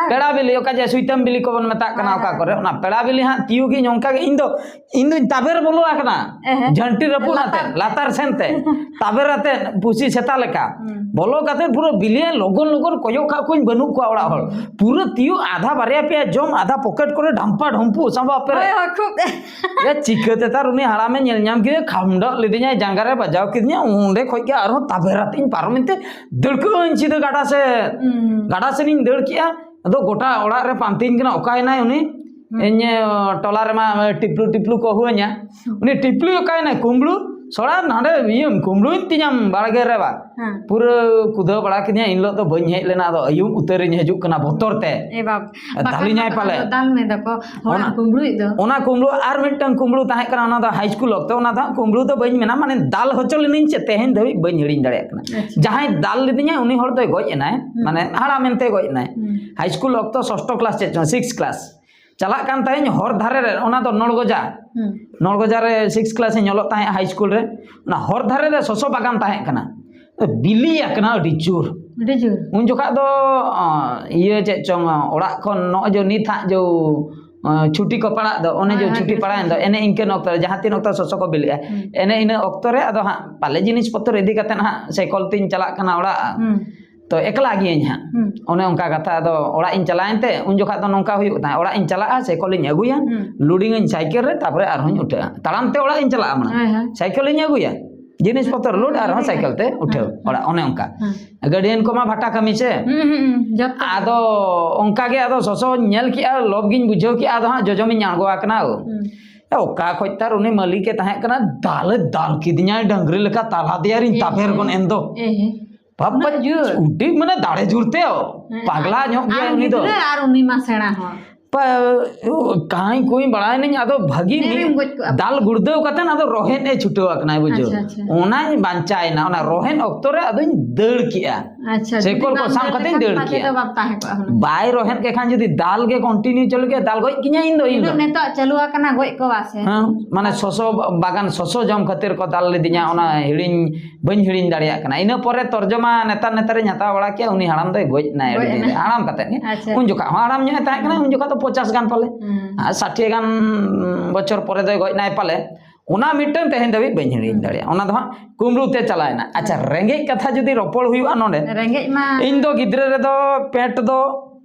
ᱯᱮᱲᱟ ᱵᱤᱞᱤ, ᱚᱠᱟ ᱡᱮ ᱥᱩᱭᱛᱟᱢ ᱵᱤᱞᱤ ᱠᱚᱵᱚᱱ ᱢᱮᱛᱟᱜ ᱠᱟᱱᱟ, ᱦᱳᱭ, ᱚᱠᱟ ᱦᱳᱭ᱾ ᱠᱚᱨᱮ, ᱚᱱᱟ ᱯᱮᱲᱟ ᱵᱤᱞᱤ ᱦᱟᱸᱜ ᱛᱤᱭᱩᱜᱤᱧ ᱚᱱᱠᱟ ᱜᱮ, ᱤᱧ ᱫᱚ, ᱤᱧ ᱫᱚᱧ ᱛᱟᱵᱮᱨ ᱵᱚᱞᱚ ᱟᱠᱟᱱᱟ᱾ ᱮᱦᱮᱸ᱾ ᱡᱷᱟᱹᱱᱴᱤ ᱨᱟᱹᱯᱩᱫ ᱞᱟᱛᱟᱨ ᱟᱛᱮ, ᱛᱮ᱾ ᱞᱟᱛᱟᱨ ᱥᱮᱱ ᱛᱮ ᱛᱟᱵᱮᱨ ᱟᱛᱮ ᱯᱩᱥᱤ ᱥᱮᱛᱟ ᱞᱮᱠᱟ᱾ ᱦᱩᱸ᱾ ᱵᱚᱞᱚ ᱠᱟᱛᱮ ᱯᱩᱨᱟᱹ ᱵᱤᱞᱤᱭᱟᱹᱧ, ᱞᱚᱜᱚᱱ ᱞᱚᱜᱚᱱ ᱠᱚᱭᱚᱜ ᱠᱟᱜ ᱠᱚᱣᱟᱧ, ᱵᱟᱹᱱᱩᱜ ᱠᱚᱣᱟ ᱚᱲᱟᱜ ᱦᱚᱲ᱾ ᱦᱩᱸ᱾ ᱯᱩᱨᱟᱹ ᱛᱤᱭᱩᱜ ᱟᱫᱷᱟ ᱵᱟᱨᱭᱟ ᱯᱮᱭᱟ ᱡᱚᱢ, ᱟᱫᱷᱟ ᱯᱚᱠᱮᱴ ᱠᱚᱨᱮ ᱰᱷᱟᱢᱯᱟ ᱰᱷᱩᱢᱯᱩ ᱥᱟᱢᱵᱟ ᱯᱮᱨᱮᱡ᱾ ᱦᱳᱭ, ᱦᱳᱭ, ᱠᱷᱩᱵ᱾ ᱮ, ᱪᱤᱠᱟᱹᱛᱮ ᱛᱟᱨ ᱩᱱᱤ ᱦᱟᱲᱟᱢᱮ ᱧᱮᱞ ᱧᱟᱢ ᱠᱮᱫᱮ, ᱠᱷᱟᱢᱰᱟᱹᱜ ᱞᱤᱫᱤᱧᱟᱭ, ᱡᱟᱸᱜᱟ ᱨᱮ ᱵᱟᱡᱟᱣ ᱠᱤᱫᱤᱧᱟ, ᱚᱸᱰᱮ ᱠᱷᱚᱡ ᱜᱮ ᱟᱨᱦᱚᱸ ᱛᱟᱵᱮᱨ ᱟᱛᱮᱧ ᱯᱟᱨᱚᱢᱮᱱ ᱛᱮ ᱫᱟᱹᱲ ᱠᱟᱹᱜ ᱟᱹᱧ ᱥᱤᱫᱷᱟᱹ ᱜᱟᱰᱟ ᱥᱮᱫ᱾ ᱦᱩᱸ᱾ ᱜᱟᱰᱟ ᱥᱮᱱᱤᱧ ᱫᱟᱹᱲ ᱠᱮᱜᱼᱟ, ᱟᱫᱚ ᱜᱚᱴᱟ ᱚᱲᱟᱜ ᱨᱮ ᱯᱟᱱᱛᱮᱧ ᱠᱟᱱᱟ, ᱚᱠᱟᱭᱮᱱᱟᱭ ᱩᱱᱤ? ᱦᱩᱸ᱾ ᱤᱧ, ᱴᱚᱞᱟ ᱨᱮᱢᱟ ᱴᱤᱯᱞᱩ ᱴᱤᱯᱞᱩ ᱠᱚ ᱦᱩᱭᱟᱹᱧᱟ᱾ ᱦᱩᱸ᱾ ᱩᱱᱤ ᱴᱤᱯᱞᱩ ᱚᱠᱟᱭᱮᱱᱟᱭ? ᱠᱩᱢᱵᱽᱲᱩ? ᱥᱚᱲᱟ ᱱᱟᱰᱮ ᱤᱭᱟᱹ ᱠᱩᱢᱵᱽᱲᱩᱧ ᱛᱤᱧᱟᱢ ᱵᱟᱲᱜᱮ ᱨᱮ ᱵᱟ᱾ ᱦᱮᱸ᱾ ᱯᱩᱨᱟᱹ ᱠᱩᱫᱟᱹᱣ ᱵᱟᱲᱟ ᱠᱤᱫᱤᱧᱟ, ᱮᱱ ᱦᱤᱞᱳᱜ ᱫᱚ ᱵᱟᱹᱧ ᱦᱮᱡ ᱞᱮᱱᱟ, ᱟᱫᱚ ᱟᱹᱭᱩᱵ ᱩᱛᱟᱹᱨᱤᱧ ᱦᱤᱡᱩᱜ ᱠᱟᱱᱟ ᱵᱚᱛᱚᱨ ᱛᱮ᱾ ᱮ ᱵᱟᱯ᱾ ᱫᱟᱞᱤᱧᱟᱭ ᱯᱟᱞᱮ᱾ ᱫᱟᱞ ᱢᱮ ᱫᱟᱠᱚ, ᱦᱚᱲᱟᱜ ᱚᱱᱟ, ᱠᱩᱢᱵᱽᱲᱩᱭᱤᱡ ᱫᱚ᱾ ᱚᱱᱟ ᱠᱩᱢᱵᱽᱲᱩ ᱟᱨ ᱢᱤᱫᱴᱟᱝ ᱠᱩᱢᱵᱽᱲᱩ ᱛᱟᱦᱮᱸ ᱠᱟᱱᱟ, ᱚᱱᱟ ᱫᱚ ᱦᱟᱭ ᱥᱠᱩᱞ ᱚᱠᱛᱚ, ᱚᱱᱟ ᱫᱚ ᱦᱟᱸᱜ ᱠᱩᱢᱵᱽᱲᱩ ᱫᱚ ᱵᱟᱹᱧ ᱢᱮᱱᱟ, ᱢᱟᱱᱮ ᱫᱟᱞ ᱦᱚᱪᱚ ᱞᱮᱱᱟᱹᱧ ᱪᱮᱫ, ᱛᱮᱦᱮᱧ ᱫᱷᱟᱹᱵᱤᱡ ᱵᱟᱹᱧ ᱦᱤᱲᱤᱧ ᱫᱟᱲᱮᱭᱟᱜ ᱠᱟᱱᱟ᱾ ᱟᱪᱪᱷᱟ᱾ ᱡᱟᱦᱟᱸᱭ ᱫᱟᱞ ᱞᱤᱫᱤᱧᱟᱭ ᱩᱱᱤ ᱦᱚᱲ ᱫᱚᱭ ᱜᱚᱡ ᱮᱱᱟᱭ, ᱦᱩᱸ᱾ ᱢᱟᱱᱮ ᱦᱟᱲᱟᱢ ᱮᱱᱛᱮ ᱜᱚᱡ ᱮᱱᱟᱭ᱾ ᱦᱩᱸ᱾ ᱦᱟᱭ ᱥᱠᱩᱞ ᱚᱠᱛᱚ ᱥᱚᱥᱴᱚ ᱠᱞᱟᱥ ᱪᱮᱫ ᱪᱚᱝ, ᱥᱤᱠᱥ ᱠᱞᱟᱥ᱾ ᱪᱟᱞᱟᱜ ᱠᱟᱱ ᱛᱟᱦᱮᱸᱧ ᱦᱚᱨ ᱫᱷᱟᱨᱮ ᱨᱮ, ᱚᱱᱟ ᱫᱚ ᱱᱚᱲᱜᱚᱡᱟ᱾ ᱦᱩᱸ᱾ ᱱᱚᱲᱜᱚᱡᱟ ᱨᱮ ᱥᱤᱠᱥ ᱠᱞᱟᱥ ᱤᱧ ᱚᱞᱚᱜ ᱛᱟᱦᱮᱸᱫ ᱦᱟᱭ ᱥᱠᱩᱞ ᱨᱮ᱾ ᱚᱱᱟ ᱦᱚᱨ ᱫᱷᱟᱨᱮ ᱨᱮ ᱥᱚᱥᱚ ᱵᱟᱜᱟᱱ ᱛᱟᱦᱮᱸ ᱠᱟᱱᱟ᱾ ᱵᱤᱞᱤ ᱟᱠᱟᱱᱟ ᱟᱹᱰᱤ ᱡᱳᱨ᱾ ᱟᱹᱰᱤ ᱡᱳᱨ᱾ ᱩᱱ ᱡᱚᱠᱷᱟᱜ ᱫᱚ, ᱚ, ᱤᱭᱟᱹ ᱪᱮᱫ ᱪᱚᱝ, ᱚᱲᱟᱜ ᱠᱷᱚᱱ ᱱᱚᱜᱼᱚᱭ ᱡᱮ ᱱᱤᱛ ᱦᱟᱸᱜ ᱡᱮ, ᱚ, ᱪᱷᱩᱴᱤ ᱠᱚ ᱯᱟᱲᱟᱜ ᱫᱚ, ᱚᱱᱮ ᱦᱳᱭ, ᱡᱮ ᱦᱳᱭ, ᱪᱷᱩᱴᱤ ᱦᱳᱭ, ᱯᱟᱲᱟᱭᱮᱱ ᱫᱚ, ᱦᱳᱭ᱾ ᱮᱱᱮ ᱤᱱᱠᱟᱹᱱ ᱚᱠᱛᱚ ᱨᱮ, ᱡᱟᱦᱟᱸ ᱛᱤᱱ ᱚᱠᱛᱚ ᱥᱚᱥᱚ ᱠᱚ ᱵᱤᱞᱤᱜᱼᱟ, ᱦᱩᱸ᱾ ᱮᱱᱮ ᱤᱱᱟᱹ ᱚᱠᱛᱚ ᱨᱮ ᱟᱫᱚ ᱦᱟᱸᱜ ᱯᱟᱞᱮ ᱡᱤᱱᱤᱥ ᱯᱚᱛᱚᱨ ᱤᱫᱤ ᱠᱟᱛᱮ ᱦᱟᱸᱜ ᱥᱟᱭᱠᱮᱞ ᱛᱤᱧ ᱪᱟᱞᱟᱜ ᱠᱟᱱᱟ ᱚᱲᱟᱜ᱾ ᱦᱩᱸ᱾ ᱛᱚ ᱮᱠᱞᱟ ᱜᱤᱭᱟᱹᱧ ᱦᱟᱸᱜ᱾ ᱦᱩᱸ᱾ ᱚᱱᱮ ᱚᱱᱠᱟ ᱠᱟᱛᱷᱟ, ᱟᱫᱚ ᱚᱲᱟᱜ ᱤᱧ ᱪᱟᱞᱟᱣᱮᱱ ᱛᱮ, ᱩᱱ ᱡᱚᱠᱷᱟᱜ ᱫᱚ ᱱᱚᱝᱠᱟ ᱦᱩᱭᱩᱜ ᱛᱟᱦᱮᱸᱫ, ᱚᱲᱟᱜ ᱤᱧ ᱪᱟᱞᱟᱜᱼᱟ, ᱥᱟᱭᱠᱮᱞ ᱤᱧ ᱟᱹᱜᱩᱭᱟ, ᱦᱩᱸ᱾ ᱞᱳᱰᱤᱝ ᱟᱹᱧ ᱥᱟᱭᱠᱮᱞ ᱨᱮ, ᱛᱟᱨᱯᱚᱨᱮ ᱟᱨᱦᱚᱸᱧ ᱩᱴᱷᱟᱹᱜᱼᱟ᱾ ᱛᱟᱲᱟᱢ ᱛᱮ ᱚᱲᱟᱜ ᱤᱧ ᱪᱟᱞᱟᱜᱼᱟ ᱢᱟᱲᱟᱝ᱾ ᱦᱳᱭ, ᱦᱳᱭ᱾ ᱥᱟᱭᱠᱮᱞ ᱤᱧ ᱟᱹᱜᱩᱭᱟ, ᱡᱤᱱᱤᱥ ᱯᱚᱛᱚᱨ ᱞᱳᱰ, ᱟᱨᱦᱚᱸ ᱥᱟᱭᱠᱮᱞ ᱛᱮ ᱩᱴᱷᱟᱹᱣ ᱦᱩᱸ, ᱦᱩᱸ᱾ ᱚᱲᱟᱜ, ᱚᱱᱮ ᱚᱱᱠᱟ᱾ ᱦᱩᱸ᱾ ᱜᱟᱹᱰᱤᱭᱟᱹᱱ ᱠᱚᱢᱟ ᱵᱷᱟᱴᱟ ᱠᱟᱹᱢᱤ ᱥᱮ᱾ ᱦᱩᱸ, ᱦᱩᱸ, ᱦᱩᱸ, ᱡᱚᱛᱚ᱾ ᱟᱫᱚ ᱚᱱᱠᱟ ᱜᱮ ᱟᱫᱚ ᱥᱚᱥᱚᱧ ᱧᱮᱞ ᱠᱮᱜᱼᱟ, ᱞᱚᱵᱽ ᱜᱤᱧ ᱵᱩᱡᱷᱟᱹᱣ ᱠᱮᱜᱼᱟ, ᱟᱫᱚ ᱦᱟᱸᱜ ᱡᱚᱡᱚᱢᱤᱧ ᱟᱬᱜᱚ ᱟᱠᱟᱱᱟ᱾ ᱦᱩᱸ᱾ ᱚᱠᱟ ᱠᱷᱚᱡ ᱛᱟᱨ ᱩᱱᱤ ᱢᱟᱹᱞᱤᱠ ᱮ ᱛᱟᱦᱮᱸ ᱠᱟᱱᱟ, ᱫᱟᱞᱮ ᱫᱟᱞ ᱠᱤᱫᱤᱧᱟᱭ ᱰᱟᱹᱝᱨᱤ ᱞᱮᱠᱟ, ᱛᱟᱞᱟ ᱫᱮᱭᱟ ᱨᱤᱧ ᱮ, ᱛᱟᱵᱮᱨ ᱮ᱾ ᱜᱚᱫ ᱮᱱ ᱫᱚ᱾ ᱮ, ᱮ᱾ ᱵᱟᱯ ᱩᱱᱟᱹᱜ ᱡᱳᱨ? ᱩᱰᱤ ᱢᱟᱱᱮ ᱫᱟᱲᱮ ᱡᱳᱨ ᱛᱮ, ᱦᱮᱸ, ᱯᱟᱜᱽᱞᱟ ᱧᱚᱜ ᱜᱮᱭᱟᱭ ᱟᱨ ᱩᱱᱤ ᱫᱚ᱾ ᱜᱤᱫᱽᱨᱟᱹ ᱟᱨ ᱩᱱᱤ ᱢᱟ ᱥᱮᱬᱟ ᱦᱚᱲ᱾ ᱯᱟ-, ᱠᱟᱹᱦᱤ ᱠᱚᱧ ᱵᱟᱲᱟᱭ ᱱᱟᱹᱧ, ᱟᱫᱚ ᱵᱷᱟᱹᱜᱤ ᱢᱤᱫ ᱫᱟᱞ ᱜᱩᱲᱫᱟᱹᱣ ᱠᱟᱛᱮ ᱟᱫᱚ ᱨᱚᱦᱮᱫ ᱮ ᱪᱷᱩᱴᱟᱹᱣ ᱟᱠᱟᱱᱟᱭ, ᱵᱩᱡᱷᱟᱹᱣ᱾ ᱟᱪᱪᱷᱟ, ᱟᱪᱪᱷᱟ᱾ ᱚᱱᱟᱧ ᱵᱟᱧᱪᱟᱣ ᱮᱱᱟ, ᱚᱱᱟ ᱨᱚᱦᱮᱫ ᱚᱠᱛᱚ ᱨᱮ ᱟᱫᱚᱧ ᱫᱟᱹᱲ ᱠᱮᱜᱼᱟ᱾ ᱟᱪᱪᱷᱟ, ᱥᱮᱠᱚᱞ ᱠᱚ ᱥᱟᱵ ᱠᱟᱛᱮᱧ ᱫᱟᱹᱲ ᱠᱮᱜᱼᱟ᱾ ᱵᱟᱭ ᱨᱚᱦᱮᱫ ᱠᱮ ᱠᱷᱟᱱ ᱡᱩᱫᱤ ᱫᱟᱞ ᱜᱮ continue ᱪᱟᱹᱞᱩ ᱠᱮᱭᱟ, ᱫᱟᱞ ᱜᱚᱡ ᱠᱤᱧᱟ ᱤᱧ ᱫᱚ, ᱤᱧ ᱫᱚ᱾ ᱱᱤᱛᱚᱜ ᱪᱟᱹᱞᱩ ᱟᱠᱟᱱᱟ ᱜᱚᱡ ᱠᱚᱣᱟ ᱥᱮ? ᱦᱮᱸ, ᱢᱟᱱᱮ ᱥᱚᱥᱚ ᱵᱟᱜᱟᱱ ᱥᱚᱥᱚ ᱡᱚᱢ ᱠᱷᱟᱹᱛᱤᱨ ᱠᱚ ᱫᱟᱞ ᱞᱤᱫᱤᱧᱟ, ᱚᱱᱟ ᱦᱤᱲᱤᱧ, ᱵᱟᱹᱧ ᱦᱤᱲᱤᱧ ᱫᱟᱲᱮᱭᱟᱜ ᱠᱟᱱᱟ᱾ ᱤᱱᱟᱹ ᱯᱚᱨᱮ ᱛᱚᱨᱡᱚᱢᱟ ᱱᱮᱛᱟᱨ ᱱᱮᱛᱟᱨᱤᱧ ᱦᱟᱛᱟᱣ ᱵᱟᱲᱟ ᱠᱮᱜᱼᱟ, ᱩᱱᱤ ᱦᱟᱲᱟᱢ ᱫᱚᱭ ᱜᱚᱡ ᱮᱱᱟᱭ ᱟᱹᱰᱤ ᱫᱤᱱ ᱨᱮ, ᱦᱟᱲᱟᱢ ᱠᱟᱛᱮᱫ ᱜᱮ᱾ ᱟᱪᱪᱷᱟ᱾ ᱩᱱ ᱡᱚᱠᱷᱟ ᱦᱚᱸ ᱦᱟᱲᱟᱢ ᱧᱚᱜ ᱮ ᱛᱟᱦᱮᱸ ᱠᱟᱱᱟ, ᱩᱱ ᱡᱚᱠᱷᱟ ᱫᱚ ᱯᱚᱪᱟᱥ ᱜᱟᱱ ᱯᱟᱞᱮ᱾ ᱦᱩᱸ᱾ ᱟᱨ ᱥᱟᱴᱷᱤ ᱜᱟᱱ ᱵᱚᱪᱷᱚᱨ ᱯᱚᱨᱮ ᱫᱚᱭ ᱜᱚᱡ ᱮᱱᱟᱭ ᱯᱟᱞᱮ᱾ ᱚᱱᱟ ᱢᱤᱫᱴᱟᱝ ᱛᱮᱦᱮᱧ ᱫᱷᱟᱹᱵᱤᱡ ᱵᱟᱹᱧ ᱦᱤᱲᱤᱧ ᱫᱟᱲᱮᱭᱟᱜᱼᱟ᱾ ᱚᱱᱟ ᱫᱚ ᱦᱟᱸᱜ ᱠᱩᱢᱵᱽᱲᱩ ᱛᱮ ᱪᱟᱞᱟᱣ ᱮᱱᱟ᱾ ᱟᱪᱪᱷᱟ, ᱨᱮᱸᱜᱮᱡ ᱠᱟᱛᱷᱟ ᱡᱩᱫᱤ ᱨᱚᱯᱚᱲ ᱦᱩᱭᱩᱜᱼᱟ ᱱᱚᱰᱮ, ᱨᱮᱸᱜᱮᱡ ᱢᱟ᱾ ᱤᱧ ᱫᱚ ᱜᱤᱫᱽᱨᱟᱹ ᱨᱮᱫᱚ ᱯᱮᱱᱴ ᱫᱚ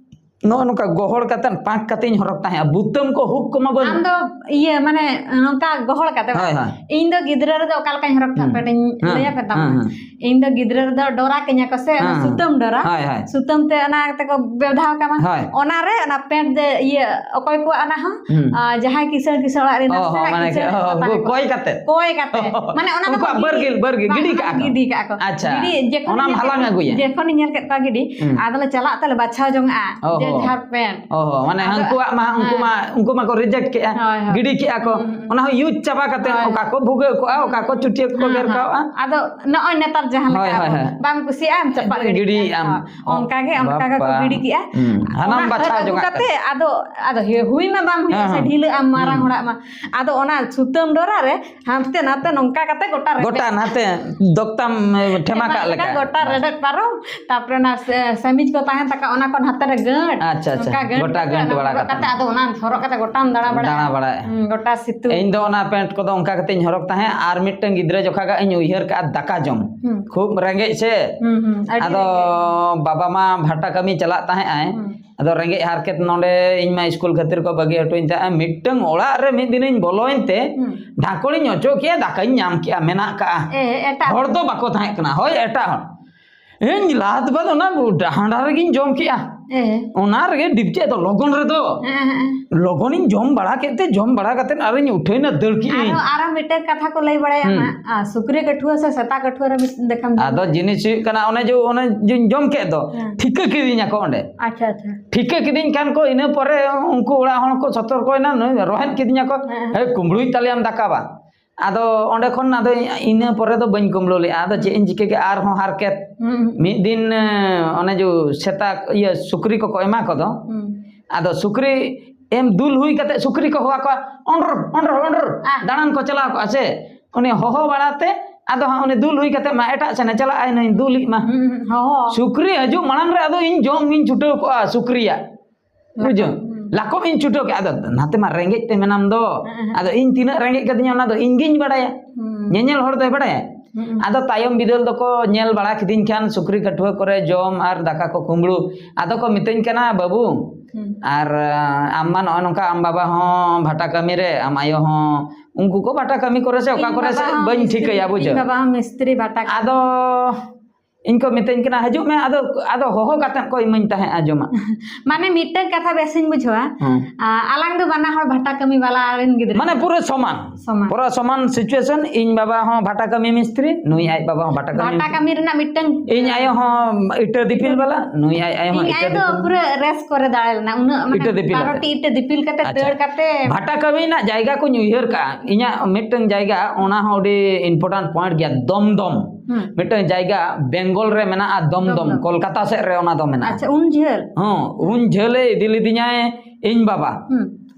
ᱱᱚᱜᱼᱚ ᱱᱚᱝᱠᱟ ᱜᱚᱦᱚᱲ ᱠᱟᱛᱮᱫ ᱯᱟᱸᱠ ᱠᱟᱛᱮᱧ ᱦᱚᱨᱚᱜ ᱛᱟᱦᱮᱸᱜᱼᱟ᱾ ᱵᱩᱛᱟᱹᱢ ᱠᱚ ᱦᱩᱠ ᱠᱚᱢᱟ ᱵᱟᱹᱱᱩᱜ᱾ ᱟᱢ ᱫᱚ ᱤᱭᱟᱹ, ᱢᱟᱱᱮ, ᱱᱚᱝᱠᱟ ᱜᱚᱦᱚᱲ ᱠᱟᱛᱮ ᱵᱟᱝ? ᱦᱳᱭ, ᱦᱳᱭ᱾ ᱤᱧ ᱫᱚ ᱜᱤᱫᱽᱨᱟᱹ ᱨᱮᱫᱚ ᱚᱠᱟ ᱞᱮᱠᱟᱧ ᱦᱚᱨᱚᱜ ᱛᱟᱦᱮᱸᱫ, ᱦᱩᱸ᱾ ᱯᱮᱱᱴ ᱤᱧ ᱦᱮᱸ, ᱞᱟᱹᱭ ᱟᱯᱮ ᱛᱟᱵᱚᱱᱟ᱾ ᱦᱮᱸ, ᱦᱮᱸ᱾ ᱤᱧ ᱫᱚ ᱜᱤᱫᱽᱨᱟᱹ ᱨᱮᱫᱚ ᱰᱚᱨᱟ ᱠᱤᱧᱟ ᱠᱚ ᱥᱮ, ᱚᱱᱟ ᱦᱮᱸ, ᱦᱮᱸ᱾ ᱥᱩᱛᱟᱹᱢ ᱰᱚᱨᱟ᱾ ᱦᱳᱭ, ᱦᱳᱭ᱾ ᱥᱩᱛᱟᱹᱢ ᱛᱮ ᱚᱱᱟ ᱛᱮᱠᱚ ᱵᱮᱣᱫᱷᱟᱣ ᱠᱟᱢᱟ᱾ ᱦᱳᱭ᱾ ᱚᱱᱟ ᱨᱮ ᱚᱱᱟ ᱯᱮᱱᱴ ᱫᱮ ᱤᱭᱟᱹ, ᱚᱠᱚᱭ ᱠᱚᱣᱟᱜ ᱚᱱᱟ ᱦᱚᱸ, ᱦᱩᱸ᱾ ᱟᱸ, ᱡᱟᱦᱟᱸᱭ ᱠᱤᱥᱟᱹᱬ ᱠᱤᱥᱟᱹᱬ ᱚᱲᱟᱜ ᱨᱮ ᱚ, ᱱᱟᱥᱮᱱᱟᱜ ᱢᱟᱱᱮ ᱠᱤᱥᱟᱹᱬ ᱠᱚ ᱚ, ᱛᱟᱦᱮᱸ ᱠᱚ᱾ ᱠᱚᱭ ᱠᱟᱛᱮ᱾ ᱠᱚᱭ ᱠᱟᱛᱮ᱾ ᱢᱟᱱᱮ ᱚᱱᱟ ᱫᱚᱠᱚ ᱩᱱᱠᱩᱣᱟᱜ ᱵᱟᱹᱨᱜᱤᱞ, ᱵᱟᱹᱨᱜᱤᱞ, ᱵᱟᱝ, ᱜᱤᱰᱤ ᱵᱟᱝ, ᱠᱟᱜᱼᱟ ᱠᱚ᱾ ᱜᱤᱰᱤ ᱠᱟᱜᱼᱟ ᱠᱚ᱾ ᱟᱪᱪᱷᱟ, ᱜᱤᱰᱤ, ᱡᱮᱠᱷᱚᱱ ᱚᱱᱟᱢ ᱧᱮᱞ ᱦᱟᱞᱟᱝ ᱠᱮᱫ, ᱟᱹᱜᱩᱭᱟ᱾ ᱡᱮᱠᱷᱚᱱᱤᱧ ᱧᱮᱞ ᱠᱮᱫ ᱠᱚᱣᱟ ᱜᱤᱰᱤ, ᱦᱩᱸ᱾ ᱟᱫᱚᱞᱮ ᱪᱟᱞᱟᱜ ᱛᱮᱞᱮ ᱵᱟᱪᱷᱟᱣ ᱡᱚᱝᱟᱜᱼᱟ, ᱚ, ᱡᱮ ᱦᱚ᱾ ᱡᱷᱟᱨ ᱯᱮᱱᱴ᱾ ᱚ, ᱦᱚ, ᱢᱟᱱᱮ ᱟᱫᱚ, ᱦᱟᱹᱱᱠᱩᱣᱟᱜ ᱢᱟ, ᱩᱱᱠᱩ ᱦᱮᱸ᱾ ᱢᱟ, ᱩᱱᱠᱩ ᱢᱟᱠᱚ reject ᱠᱮᱜᱼᱟ, ᱦᱳᱭ, ᱦᱳᱭ᱾ ᱜᱤᱰᱤ ᱠᱮᱜᱼᱟ ᱠᱚ᱾ ᱦᱩᱸ, ᱦᱩᱸ᱾ ᱚᱱᱟ ᱦᱚᱸ use ᱪᱟᱵᱟ ᱠᱟᱛᱮ ᱦᱳᱭ᱾ ᱚᱠᱟ ᱠᱚ ᱵᱷᱩᱜᱟᱹᱜ ᱠᱚᱜᱼᱟ, ᱚᱠᱟ ᱠᱚ ᱪᱩᱴᱭᱟᱹ ᱠᱚᱠᱚ ᱦᱩᱸ, ᱜᱮᱨ ᱦᱩᱸ᱾ ᱠᱟᱜᱼᱟ᱾ ᱟᱫᱚ ᱱᱚᱜᱼᱚᱭ ᱱᱮᱛᱟᱨ ᱡᱟᱦᱟᱸ ᱞᱮᱠᱟ ᱦᱳᱭ, ᱦᱳᱭ, ᱟᱵᱚ ᱦᱳᱭ᱾ ᱵᱟᱢ ᱠᱩᱥᱤᱭᱟᱜᱼᱟ, ᱮᱢ ᱪᱟᱯᱟᱫ ᱜᱤᱰᱤ ᱜᱤᱰᱤᱭᱟᱜ ᱠᱟᱜᱼᱟ᱾ ᱟᱢ᱾ ᱚᱱᱠᱟ ᱜᱮ, ᱚᱱᱠᱟ ᱜᱮᱠᱚ ᱵᱟᱯᱟ᱾ ᱜᱤᱰᱤ ᱠᱮᱜᱼᱟ᱾ ᱦᱩᱸ, ᱦᱟᱱᱟᱢ ᱚᱱᱟ ᱵᱟᱪᱷᱟᱣ ᱟᱹᱜᱩ ᱡᱚᱝᱟᱜ ᱠᱟᱛᱮ ᱠᱟᱱᱟ᱾ ᱟᱫᱚ, ᱟᱫᱚ ᱦᱮ-, ᱦᱩᱭ ᱢᱟ ᱵᱟᱝ ᱦᱩᱭᱩᱜᱼᱟ ᱦᱮᱸ, ᱥᱮ, ᱦᱮᱸ᱾ ᱰᱷᱤᱞᱟᱹᱜ ᱟᱢ ᱢᱟᱨᱟᱝ ᱦᱩᱸ᱾ ᱦᱚᱲᱟᱜ ᱢᱟ᱾ ᱟᱫᱚ ᱚᱱᱟ ᱥᱩᱛᱟᱹᱢ ᱰᱚᱨᱟ ᱨᱮ ᱦᱟᱱᱛᱮ ᱱᱟᱛᱮ ᱱᱚᱝᱠᱟ ᱠᱟᱛᱮ ᱜᱚᱴᱟ ᱨᱮᱵᱮᱫ᱾ ᱜᱚᱴᱟ ᱱᱟᱛᱮ ᱫᱚᱠᱛᱟᱢ, ᱮ, ᱴᱷᱮᱢᱟ ᱴᱷᱮᱢᱟ ᱠᱟᱜ ᱞᱮᱠᱟ ᱞᱮᱠᱟ᱾ ᱜᱚᱴᱟ ᱵᱟᱥ᱾ ᱨᱮᱵᱮᱫ ᱯᱟᱨᱚᱢ, ᱛᱟᱯᱚᱨᱮ ᱚᱱᱟ ᱥᱮ-, ᱥᱮᱢᱤᱡ ᱠᱚ ᱛᱟᱦᱮᱱ ᱛᱟᱠᱚᱣᱟ, ᱚᱱᱟ ᱠᱚ ᱱᱟᱛᱮ ᱨᱮ ᱜᱟᱹᱴ᱾ ᱟᱪᱪᱷᱟ, ᱟᱪᱪᱷᱟ᱾ ᱱᱚᱝᱠᱟ ᱜᱟᱹᱴ ᱜᱚᱴᱟ ᱠᱟᱛᱮ ᱜᱟᱹᱴ ᱚᱱᱟ ᱵᱟᱲᱟ ᱦᱚᱨᱚᱜ ᱠᱟᱛᱮ᱾ ᱠᱟᱛᱮ ᱟᱫᱚ ᱚᱱᱟ ᱦᱚᱨᱚᱜ ᱠᱟᱛᱮ ᱜᱚᱴᱟᱢ ᱫᱟᱬᱟ ᱵᱟᱲᱟᱭᱟ᱾ ᱫᱟᱬᱟ ᱵᱟᱲᱟᱭᱟ᱾ ᱦᱩᱸ, ᱜᱚᱴᱟ ᱥᱤᱛᱩᱝ᱾ ᱤᱧ ᱫᱚ ᱚᱱᱟ ᱯᱮᱱᱴ ᱠᱚᱫᱚ ᱚᱱᱠᱟ ᱠᱟᱛᱮᱧ ᱦᱚᱨᱚᱜ ᱛᱟᱦᱮᱸᱫ᱾ ᱟᱨ ᱢᱤᱫᱴᱟᱝ ᱜᱤᱫᱽᱨᱟᱹ ᱡᱚᱠᱷᱟᱜ ᱤᱧ ᱩᱭᱦᱟᱹᱨ ᱠᱟᱜᱼᱟ, ᱫᱟᱠᱟ ᱡᱚᱢ᱾ ᱦᱩᱸ᱾ ᱠᱷᱩᱵ ᱨᱮᱸᱜᱮᱡ ᱥᱮ᱾ ᱦᱩᱸ, ᱦᱩᱸ, ᱟᱹᱰᱤ ᱟᱫᱚ ᱨᱮᱸᱜᱮᱡ᱾ ᱵᱟᱵᱟ ᱢᱟ ᱵᱷᱟᱴᱟ ᱠᱟᱹᱢᱤ ᱪᱟᱞᱟᱜ ᱛᱟᱦᱮᱸᱜ ᱟᱭ᱾ ᱦᱩᱸ᱾ ᱟᱫᱚ ᱨᱮᱸᱜᱮᱡ ᱦᱟᱨᱠᱮᱛ ᱱᱚᱰᱮ ᱤᱧ ᱢᱟ ᱥᱠᱩᱞ ᱠᱷᱟᱹᱛᱤᱨ ᱠᱚ ᱵᱟᱹᱜᱤ ᱦᱚᱴᱚᱧ ᱛᱟᱦᱮᱸᱜᱼᱟ᱾ ᱢᱤᱫᱴᱟᱝ ᱚᱲᱟᱜ ᱨᱮ ᱢᱤᱫ ᱫᱤᱱᱤᱧ ᱵᱚᱞᱚᱭᱮᱱ ᱛᱮ ᱦᱩᱸ᱾ ᱰᱷᱟᱠᱚᱲᱤᱧ ᱚᱪᱚᱜ ᱠᱮᱜᱼᱟ, ᱫᱟᱠᱟᱧ ᱧᱟᱢ ᱠᱮᱜᱼᱟ, ᱢᱮᱱᱟᱜ ᱠᱟᱜᱼᱟ᱾ ᱮ, ᱮᱴᱟᱜ ᱦᱚᱲ ᱦᱚᱲ᱾ ᱫᱚ ᱵᱟᱠᱚ ᱛᱟᱦᱮᱸ ᱠᱟᱱᱟ, ᱦᱳᱭ, ᱮᱴᱟᱜ ᱦᱚᱲ᱾ ᱤᱧ ᱞᱟᱦᱟ ᱛᱮ ᱵᱟᱫ ᱚᱱᱟ ᱰᱟᱦᱟᱸᱰᱟ ᱨᱮᱜᱤᱧ ᱡᱚᱢ ᱠᱮᱜᱼᱟ᱾ ᱚᱱᱟ ᱨᱮᱜᱮ ᱰᱤᱯᱪᱮ ᱫᱚ ᱞᱚᱜᱚᱱ ᱨᱮᱫᱚ᱾ ᱦᱮᱸ, ᱦᱮᱸ᱾ ᱞᱚᱜᱚᱱᱤᱧ ᱡᱚᱢ ᱵᱟᱲᱟ ᱠᱮᱫ ᱛᱮ, ᱡᱚᱢ ᱵᱟᱲᱟ ᱠᱟᱛᱮᱫ ᱟᱨᱤᱧ ᱩᱴᱷᱟᱹᱭᱱᱟ, ᱫᱟᱹᱲ ᱠᱮᱜ ᱟᱹᱧ᱾ ᱟᱨᱦᱚᱸ, ᱟᱨᱦᱚᱸ ᱢᱤᱫᱴᱟᱝ ᱠᱟᱛᱷᱟ ᱠᱚ ᱞᱟᱹᱭ ᱵᱟᱲᱟᱭᱟ ᱦᱩᱸ᱾ ᱚᱱᱟ, ᱟᱨ ᱥᱩᱠᱨᱤ ᱠᱟᱹᱴᱷᱩᱣᱟᱹ ᱥᱮ ᱥᱮᱛᱟ ᱠᱟᱹᱴᱷᱩᱣᱟᱹ ᱨᱮ ᱢᱤᱫ ᱞᱮᱠᱟᱢ ᱡᱚᱢ ᱟᱫᱚ ᱡᱤᱱᱤᱥ ᱦᱩᱭᱩᱜ ᱠᱟᱱᱟ, ᱚᱱᱮ ᱡᱮ, ᱚᱱᱮ ᱡᱮᱧ ᱡᱚᱢ ᱠᱮᱫ ᱫᱚ, ᱦᱮᱸ᱾ ᱴᱷᱤᱠᱟᱹ ᱠᱤᱫᱤᱧᱟ ᱠᱚ ᱚᱸᱰᱮ᱾ ᱟᱪᱪᱷᱟ, ᱟᱪᱪᱷᱟ᱾ ᱴᱷᱤᱠᱟᱹ ᱠᱤᱫᱤᱧ ᱠᱷᱟᱱ ᱠᱚ, ᱤᱱᱟᱹ ᱯᱚᱨᱮ ᱩᱱᱠᱩ ᱚᱲᱟᱜ ᱦᱚᱲ ᱠᱚ ᱥᱚᱛᱚᱨᱠᱚᱭᱮᱱᱟ, ᱱᱩᱭ ᱨᱚᱦᱮᱫ ᱠᱤᱫᱤᱧᱟ ᱠᱚ, ᱦᱮᱸ, ᱦᱮᱸ᱾ "ᱦᱮᱭ, ᱠᱩᱢᱵᱽᱲᱩᱭ ᱛᱟᱞᱮᱭᱟᱢ ᱫᱟᱠᱟ ᱵᱟ?" ᱟᱫᱚ ᱚᱸᱰᱮ ᱠᱷᱚᱱ ᱟᱫᱚ ᱤᱱᱟᱹ ᱯᱚᱨᱮ ᱫᱚ ᱵᱟᱹᱧ ᱠᱩᱢᱵᱽᱲᱩ ᱞᱮᱫᱼᱟ᱾ ᱟᱫᱚ ᱪᱮᱫ ᱤᱧ ᱪᱤᱠᱟᱹ ᱠᱮᱫᱼᱟ, ᱟᱨᱦᱚᱸ ᱦᱟᱨᱠᱮᱛ᱾ ᱦᱩᱸ, ᱦᱩᱸ᱾ ᱢᱤᱫ ᱫᱤᱱ, ᱮ, ᱚᱱᱮ ᱡᱮ ᱥᱮᱛᱟ, ᱤᱭᱟᱹ, ᱥᱩᱠᱨᱤ ᱠᱚᱠᱚ ᱮᱢᱟ ᱠᱚᱫᱚ᱾ ᱦᱩᱸ᱾ ᱟᱫᱚ ᱥᱩᱠᱨᱤ ᱮᱢ ᱫᱩᱞ ᱦᱩᱭ ᱠᱟᱛᱮ ᱥᱩᱠᱨᱤ ᱠᱚ ᱦᱚᱦᱚᱣᱟ ᱠᱚᱣᱟ, "ᱚᱸᱰᱨ, ᱚᱸᱰᱨ, ᱚᱸᱰᱨ", ᱟᱦ᱾ ᱫᱟᱬᱟᱱ ᱠᱚ ᱪᱟᱞᱟᱣ ᱠᱚᱜᱼᱟ ᱥᱮ, ᱩᱱᱤ ᱦᱚᱦᱚ ᱵᱟᱲᱟᱛᱮ ᱟᱫᱚ ᱦᱟᱸᱜ ᱩᱱᱤ ᱫᱩᱞ ᱦᱩᱭ ᱠᱟᱛᱮ ᱢᱟ ᱮᱴᱟᱜ ᱥᱮᱱᱮ ᱪᱟᱞᱟᱜᱼᱟᱭ, ᱱᱩᱭ ᱫᱩᱞᱤᱡ ᱢᱟ᱾ ᱦᱩᱸ, ᱦᱩᱸ, ᱦᱚᱦᱚ᱾ ᱥᱩᱠᱨᱤ ᱦᱤᱡᱩᱜ ᱢᱟᱲᱟᱝ ᱨᱮ ᱟᱫᱚ ᱤᱧ ᱡᱚᱢ ᱤᱧ ᱪᱷᱩᱴᱟᱹᱣ ᱠᱚᱜᱼᱟ ᱥᱩᱠᱨᱤᱭᱟᱜ᱾ ᱵᱩᱡᱷᱟᱹᱣ? ᱦᱩᱸ᱾ ᱞᱟᱠᱚᱵ ᱤᱧ ᱪᱷᱩᱴᱟᱹᱣ ᱠᱮᱜᱼᱟ᱾ ᱟᱫᱚ ᱱᱟᱛᱮ ᱢᱟ ᱨᱮᱸᱜᱮᱡ ᱛᱮ ᱢᱮᱱᱟᱢ ᱫᱚ᱾ ᱦᱮᱸ, ᱦᱮᱸ᱾ ᱟᱫᱚ ᱤᱧ ᱛᱤᱱᱟᱹᱜ ᱨᱮᱸᱜᱮᱡ ᱠᱟᱫᱤᱧᱟ ᱚᱱᱟ ᱫᱚ ᱤᱧ ᱜᱤᱧ ᱵᱟᱲᱟᱭᱟ᱾ ᱦᱩᱸ᱾ ᱧᱮᱧᱮᱞ ᱦᱚᱲ ᱫᱚᱭ ᱵᱟᱲᱟᱭᱟ? ᱦᱩᱸ᱾ ᱟᱫᱚ ᱛᱟᱭᱚᱢ ᱵᱤᱫᱟᱹᱞ ᱫᱚᱠᱚ ᱧᱮᱞ ᱵᱟᱲᱟ ᱠᱤᱫᱤᱧ ᱠᱷᱟᱱ ᱥᱩᱠᱨᱤ ᱠᱟᱹᱴᱷᱩᱣᱟᱹ ᱠᱚᱨᱮ ᱡᱚᱢ ᱟᱨ ᱫᱟᱠᱟ ᱠᱚ ᱠᱩᱢᱵᱽᱲᱩ᱾ ᱟᱫᱚ ᱠᱚ ᱢᱤᱛᱟᱹᱧ ᱠᱟᱱᱟ, "ᱵᱟᱹᱵᱩ, ᱦᱩᱸ᱾ ᱟᱨ, ᱟᱢ ᱢᱟ ᱱᱚᱜᱼᱚ ᱱᱚᱝᱠᱟ, ᱟᱢ ᱵᱟᱵᱟ ᱦᱚᱸ ᱵᱷᱟᱴᱟ ᱠᱟᱹᱢᱤ ᱨᱮ, ᱟᱢ ᱟᱭᱳ ᱦᱚᱸ ᱩᱱᱠᱩ ᱠᱚ ᱵᱷᱟᱴᱟ ᱠᱟᱹᱢᱤ ᱠᱚᱨᱮ ᱥᱮ ᱚᱠᱟ ᱤᱧ ᱠᱚᱨᱮ ᱵᱟᱵᱟ ᱥᱮ ᱦᱚᱸ ᱵᱟᱹᱧ ᱢᱤᱥᱛᱨᱤ, ᱴᱷᱤᱠᱟᱹᱭᱟ", ᱵᱩᱡᱷᱟᱹᱣ᱾ ᱤᱧ ᱵᱟᱵᱟ ᱦᱚᱸ ᱢᱤᱥᱛᱨᱤ ᱵᱷᱟᱴᱟ ᱠᱟᱹᱢᱤ᱾ ᱟᱫᱚ ᱤᱧ ᱠᱚ ᱢᱤᱛᱟᱹᱧ ᱠᱟᱱᱟ, "ᱦᱤᱡᱩᱜ ᱢᱮ", ᱟᱫᱚ, ᱟᱫᱚ ᱦᱚᱦᱚ ᱠᱟᱛᱮᱫ ᱠᱚ ᱤᱢᱟᱹᱧ ᱛᱟᱦᱮᱸᱫ ᱟᱸᱡᱚᱢᱟᱜ᱾ ᱢᱟᱱᱮ ᱢᱤᱫᱴᱟᱝ ᱠᱟᱛᱷᱟ ᱵᱮᱥᱤᱧ ᱵᱩᱡᱷᱟᱹᱣᱟ᱾ ᱦᱮᱸ᱾ ᱟ, ᱟᱞᱟᱝ ᱫᱚ ᱵᱟᱱᱟ ᱦᱚᱲ ᱵᱷᱟᱴᱟ ᱠᱟᱹᱢᱤ ᱵᱟᱞᱟ ᱨᱮᱱ ᱜᱤᱫᱽᱨᱟᱹ᱾ ᱢᱟᱱᱮ ᱯᱩᱨᱟᱹ ᱥᱚᱢᱟᱱ᱾ ᱥᱚᱢᱟᱱ᱾ ᱯᱩᱨᱟᱹ ᱥᱚᱢᱟᱱ situation᱾ ᱤᱧ ᱵᱟᱵᱟ ᱦᱚᱸ ᱵᱷᱟᱴᱟ ᱠᱟᱹᱢᱤ ᱢᱤᱥᱛᱨᱤ, ᱱᱩᱭ ᱟᱡ ᱵᱟᱵᱟ ᱦᱚᱸ ᱵᱷᱟᱴᱟ ᱠᱟᱹᱢᱤ ᱵᱷᱟᱴᱟ ᱢᱤᱥᱛᱨᱤ᱾ ᱠᱟᱹᱢᱤ ᱨᱮᱱᱟᱜ ᱢᱤᱫᱴᱟᱝ ᱤᱧ ᱟᱭᱳ ᱦᱚᱸ ᱤᱴᱟᱹ ᱫᱤᱯᱤᱞ ᱵᱟᱞᱟ, ᱱᱩᱭ ᱟᱡ ᱟᱭᱳ ᱦᱚᱸ ᱤᱧ ᱤᱴᱟᱹ ᱟᱭᱳ ᱫᱚ ᱫᱤᱯᱤᱞ᱾ ᱯᱩᱨᱟᱹ ᱨᱮᱥ ᱠᱚᱨᱮ ᱫᱟᱲᱮ ᱞᱮᱱᱟ, ᱩᱱᱟᱹᱜ ᱢᱟᱱᱮ ᱤᱴᱟᱹ ᱫᱤᱯᱤᱞ ᱵᱟᱨᱚ ᱟᱛᱮ᱾ ᱴᱤ ᱤᱴᱟᱹ ᱫᱤᱯᱤᱞ ᱠᱟᱛᱮ ᱟᱪᱪᱷᱟ᱾ ᱫᱟᱹᱲ ᱠᱟᱛᱮ᱾ ᱵᱷᱟᱴᱟ ᱠᱟᱹᱢᱤ ᱨᱮᱱᱟᱜ ᱡᱟᱭᱜᱟ ᱠᱚᱧ ᱩᱭᱦᱟᱹᱨ ᱠᱟᱜᱼᱟ, ᱤᱧᱟᱹᱜ ᱢᱤᱫᱴᱟᱝ ᱡᱟᱭᱜᱟ, ᱚᱱᱟ ᱦᱚᱸ ᱟᱹᱰᱤ important point ᱜᱮᱭᱟ, ᱫᱚᱢᱫᱚᱢ᱾ ᱦᱩᱸ᱾ ᱢᱤᱫᱴᱟᱝ ᱡᱟᱭᱜᱟ ᱵᱮᱝᱜᱚᱞ ᱨᱮ ᱢᱮᱱᱟᱜᱼᱟ, ᱫᱚᱢᱫᱚᱢ, ᱫᱚᱢᱫᱚᱢ᱾ ᱠᱳᱞᱠᱟᱛᱟ ᱥᱮᱫ ᱨᱮ ᱚᱱᱟ ᱫᱚ ᱢᱮᱱᱟᱜᱼᱟ᱾ ᱟᱪᱪᱷᱟ, ᱩᱱ ᱡᱷᱟᱹᱞ? ᱦᱚᱸ, ᱩᱱ ᱡᱷᱟᱹᱞᱮ ᱤᱫᱤ ᱞᱤᱫᱤᱧᱟᱭ ᱤᱧ ᱵᱟᱵᱟ᱾ ᱦᱩᱸ᱾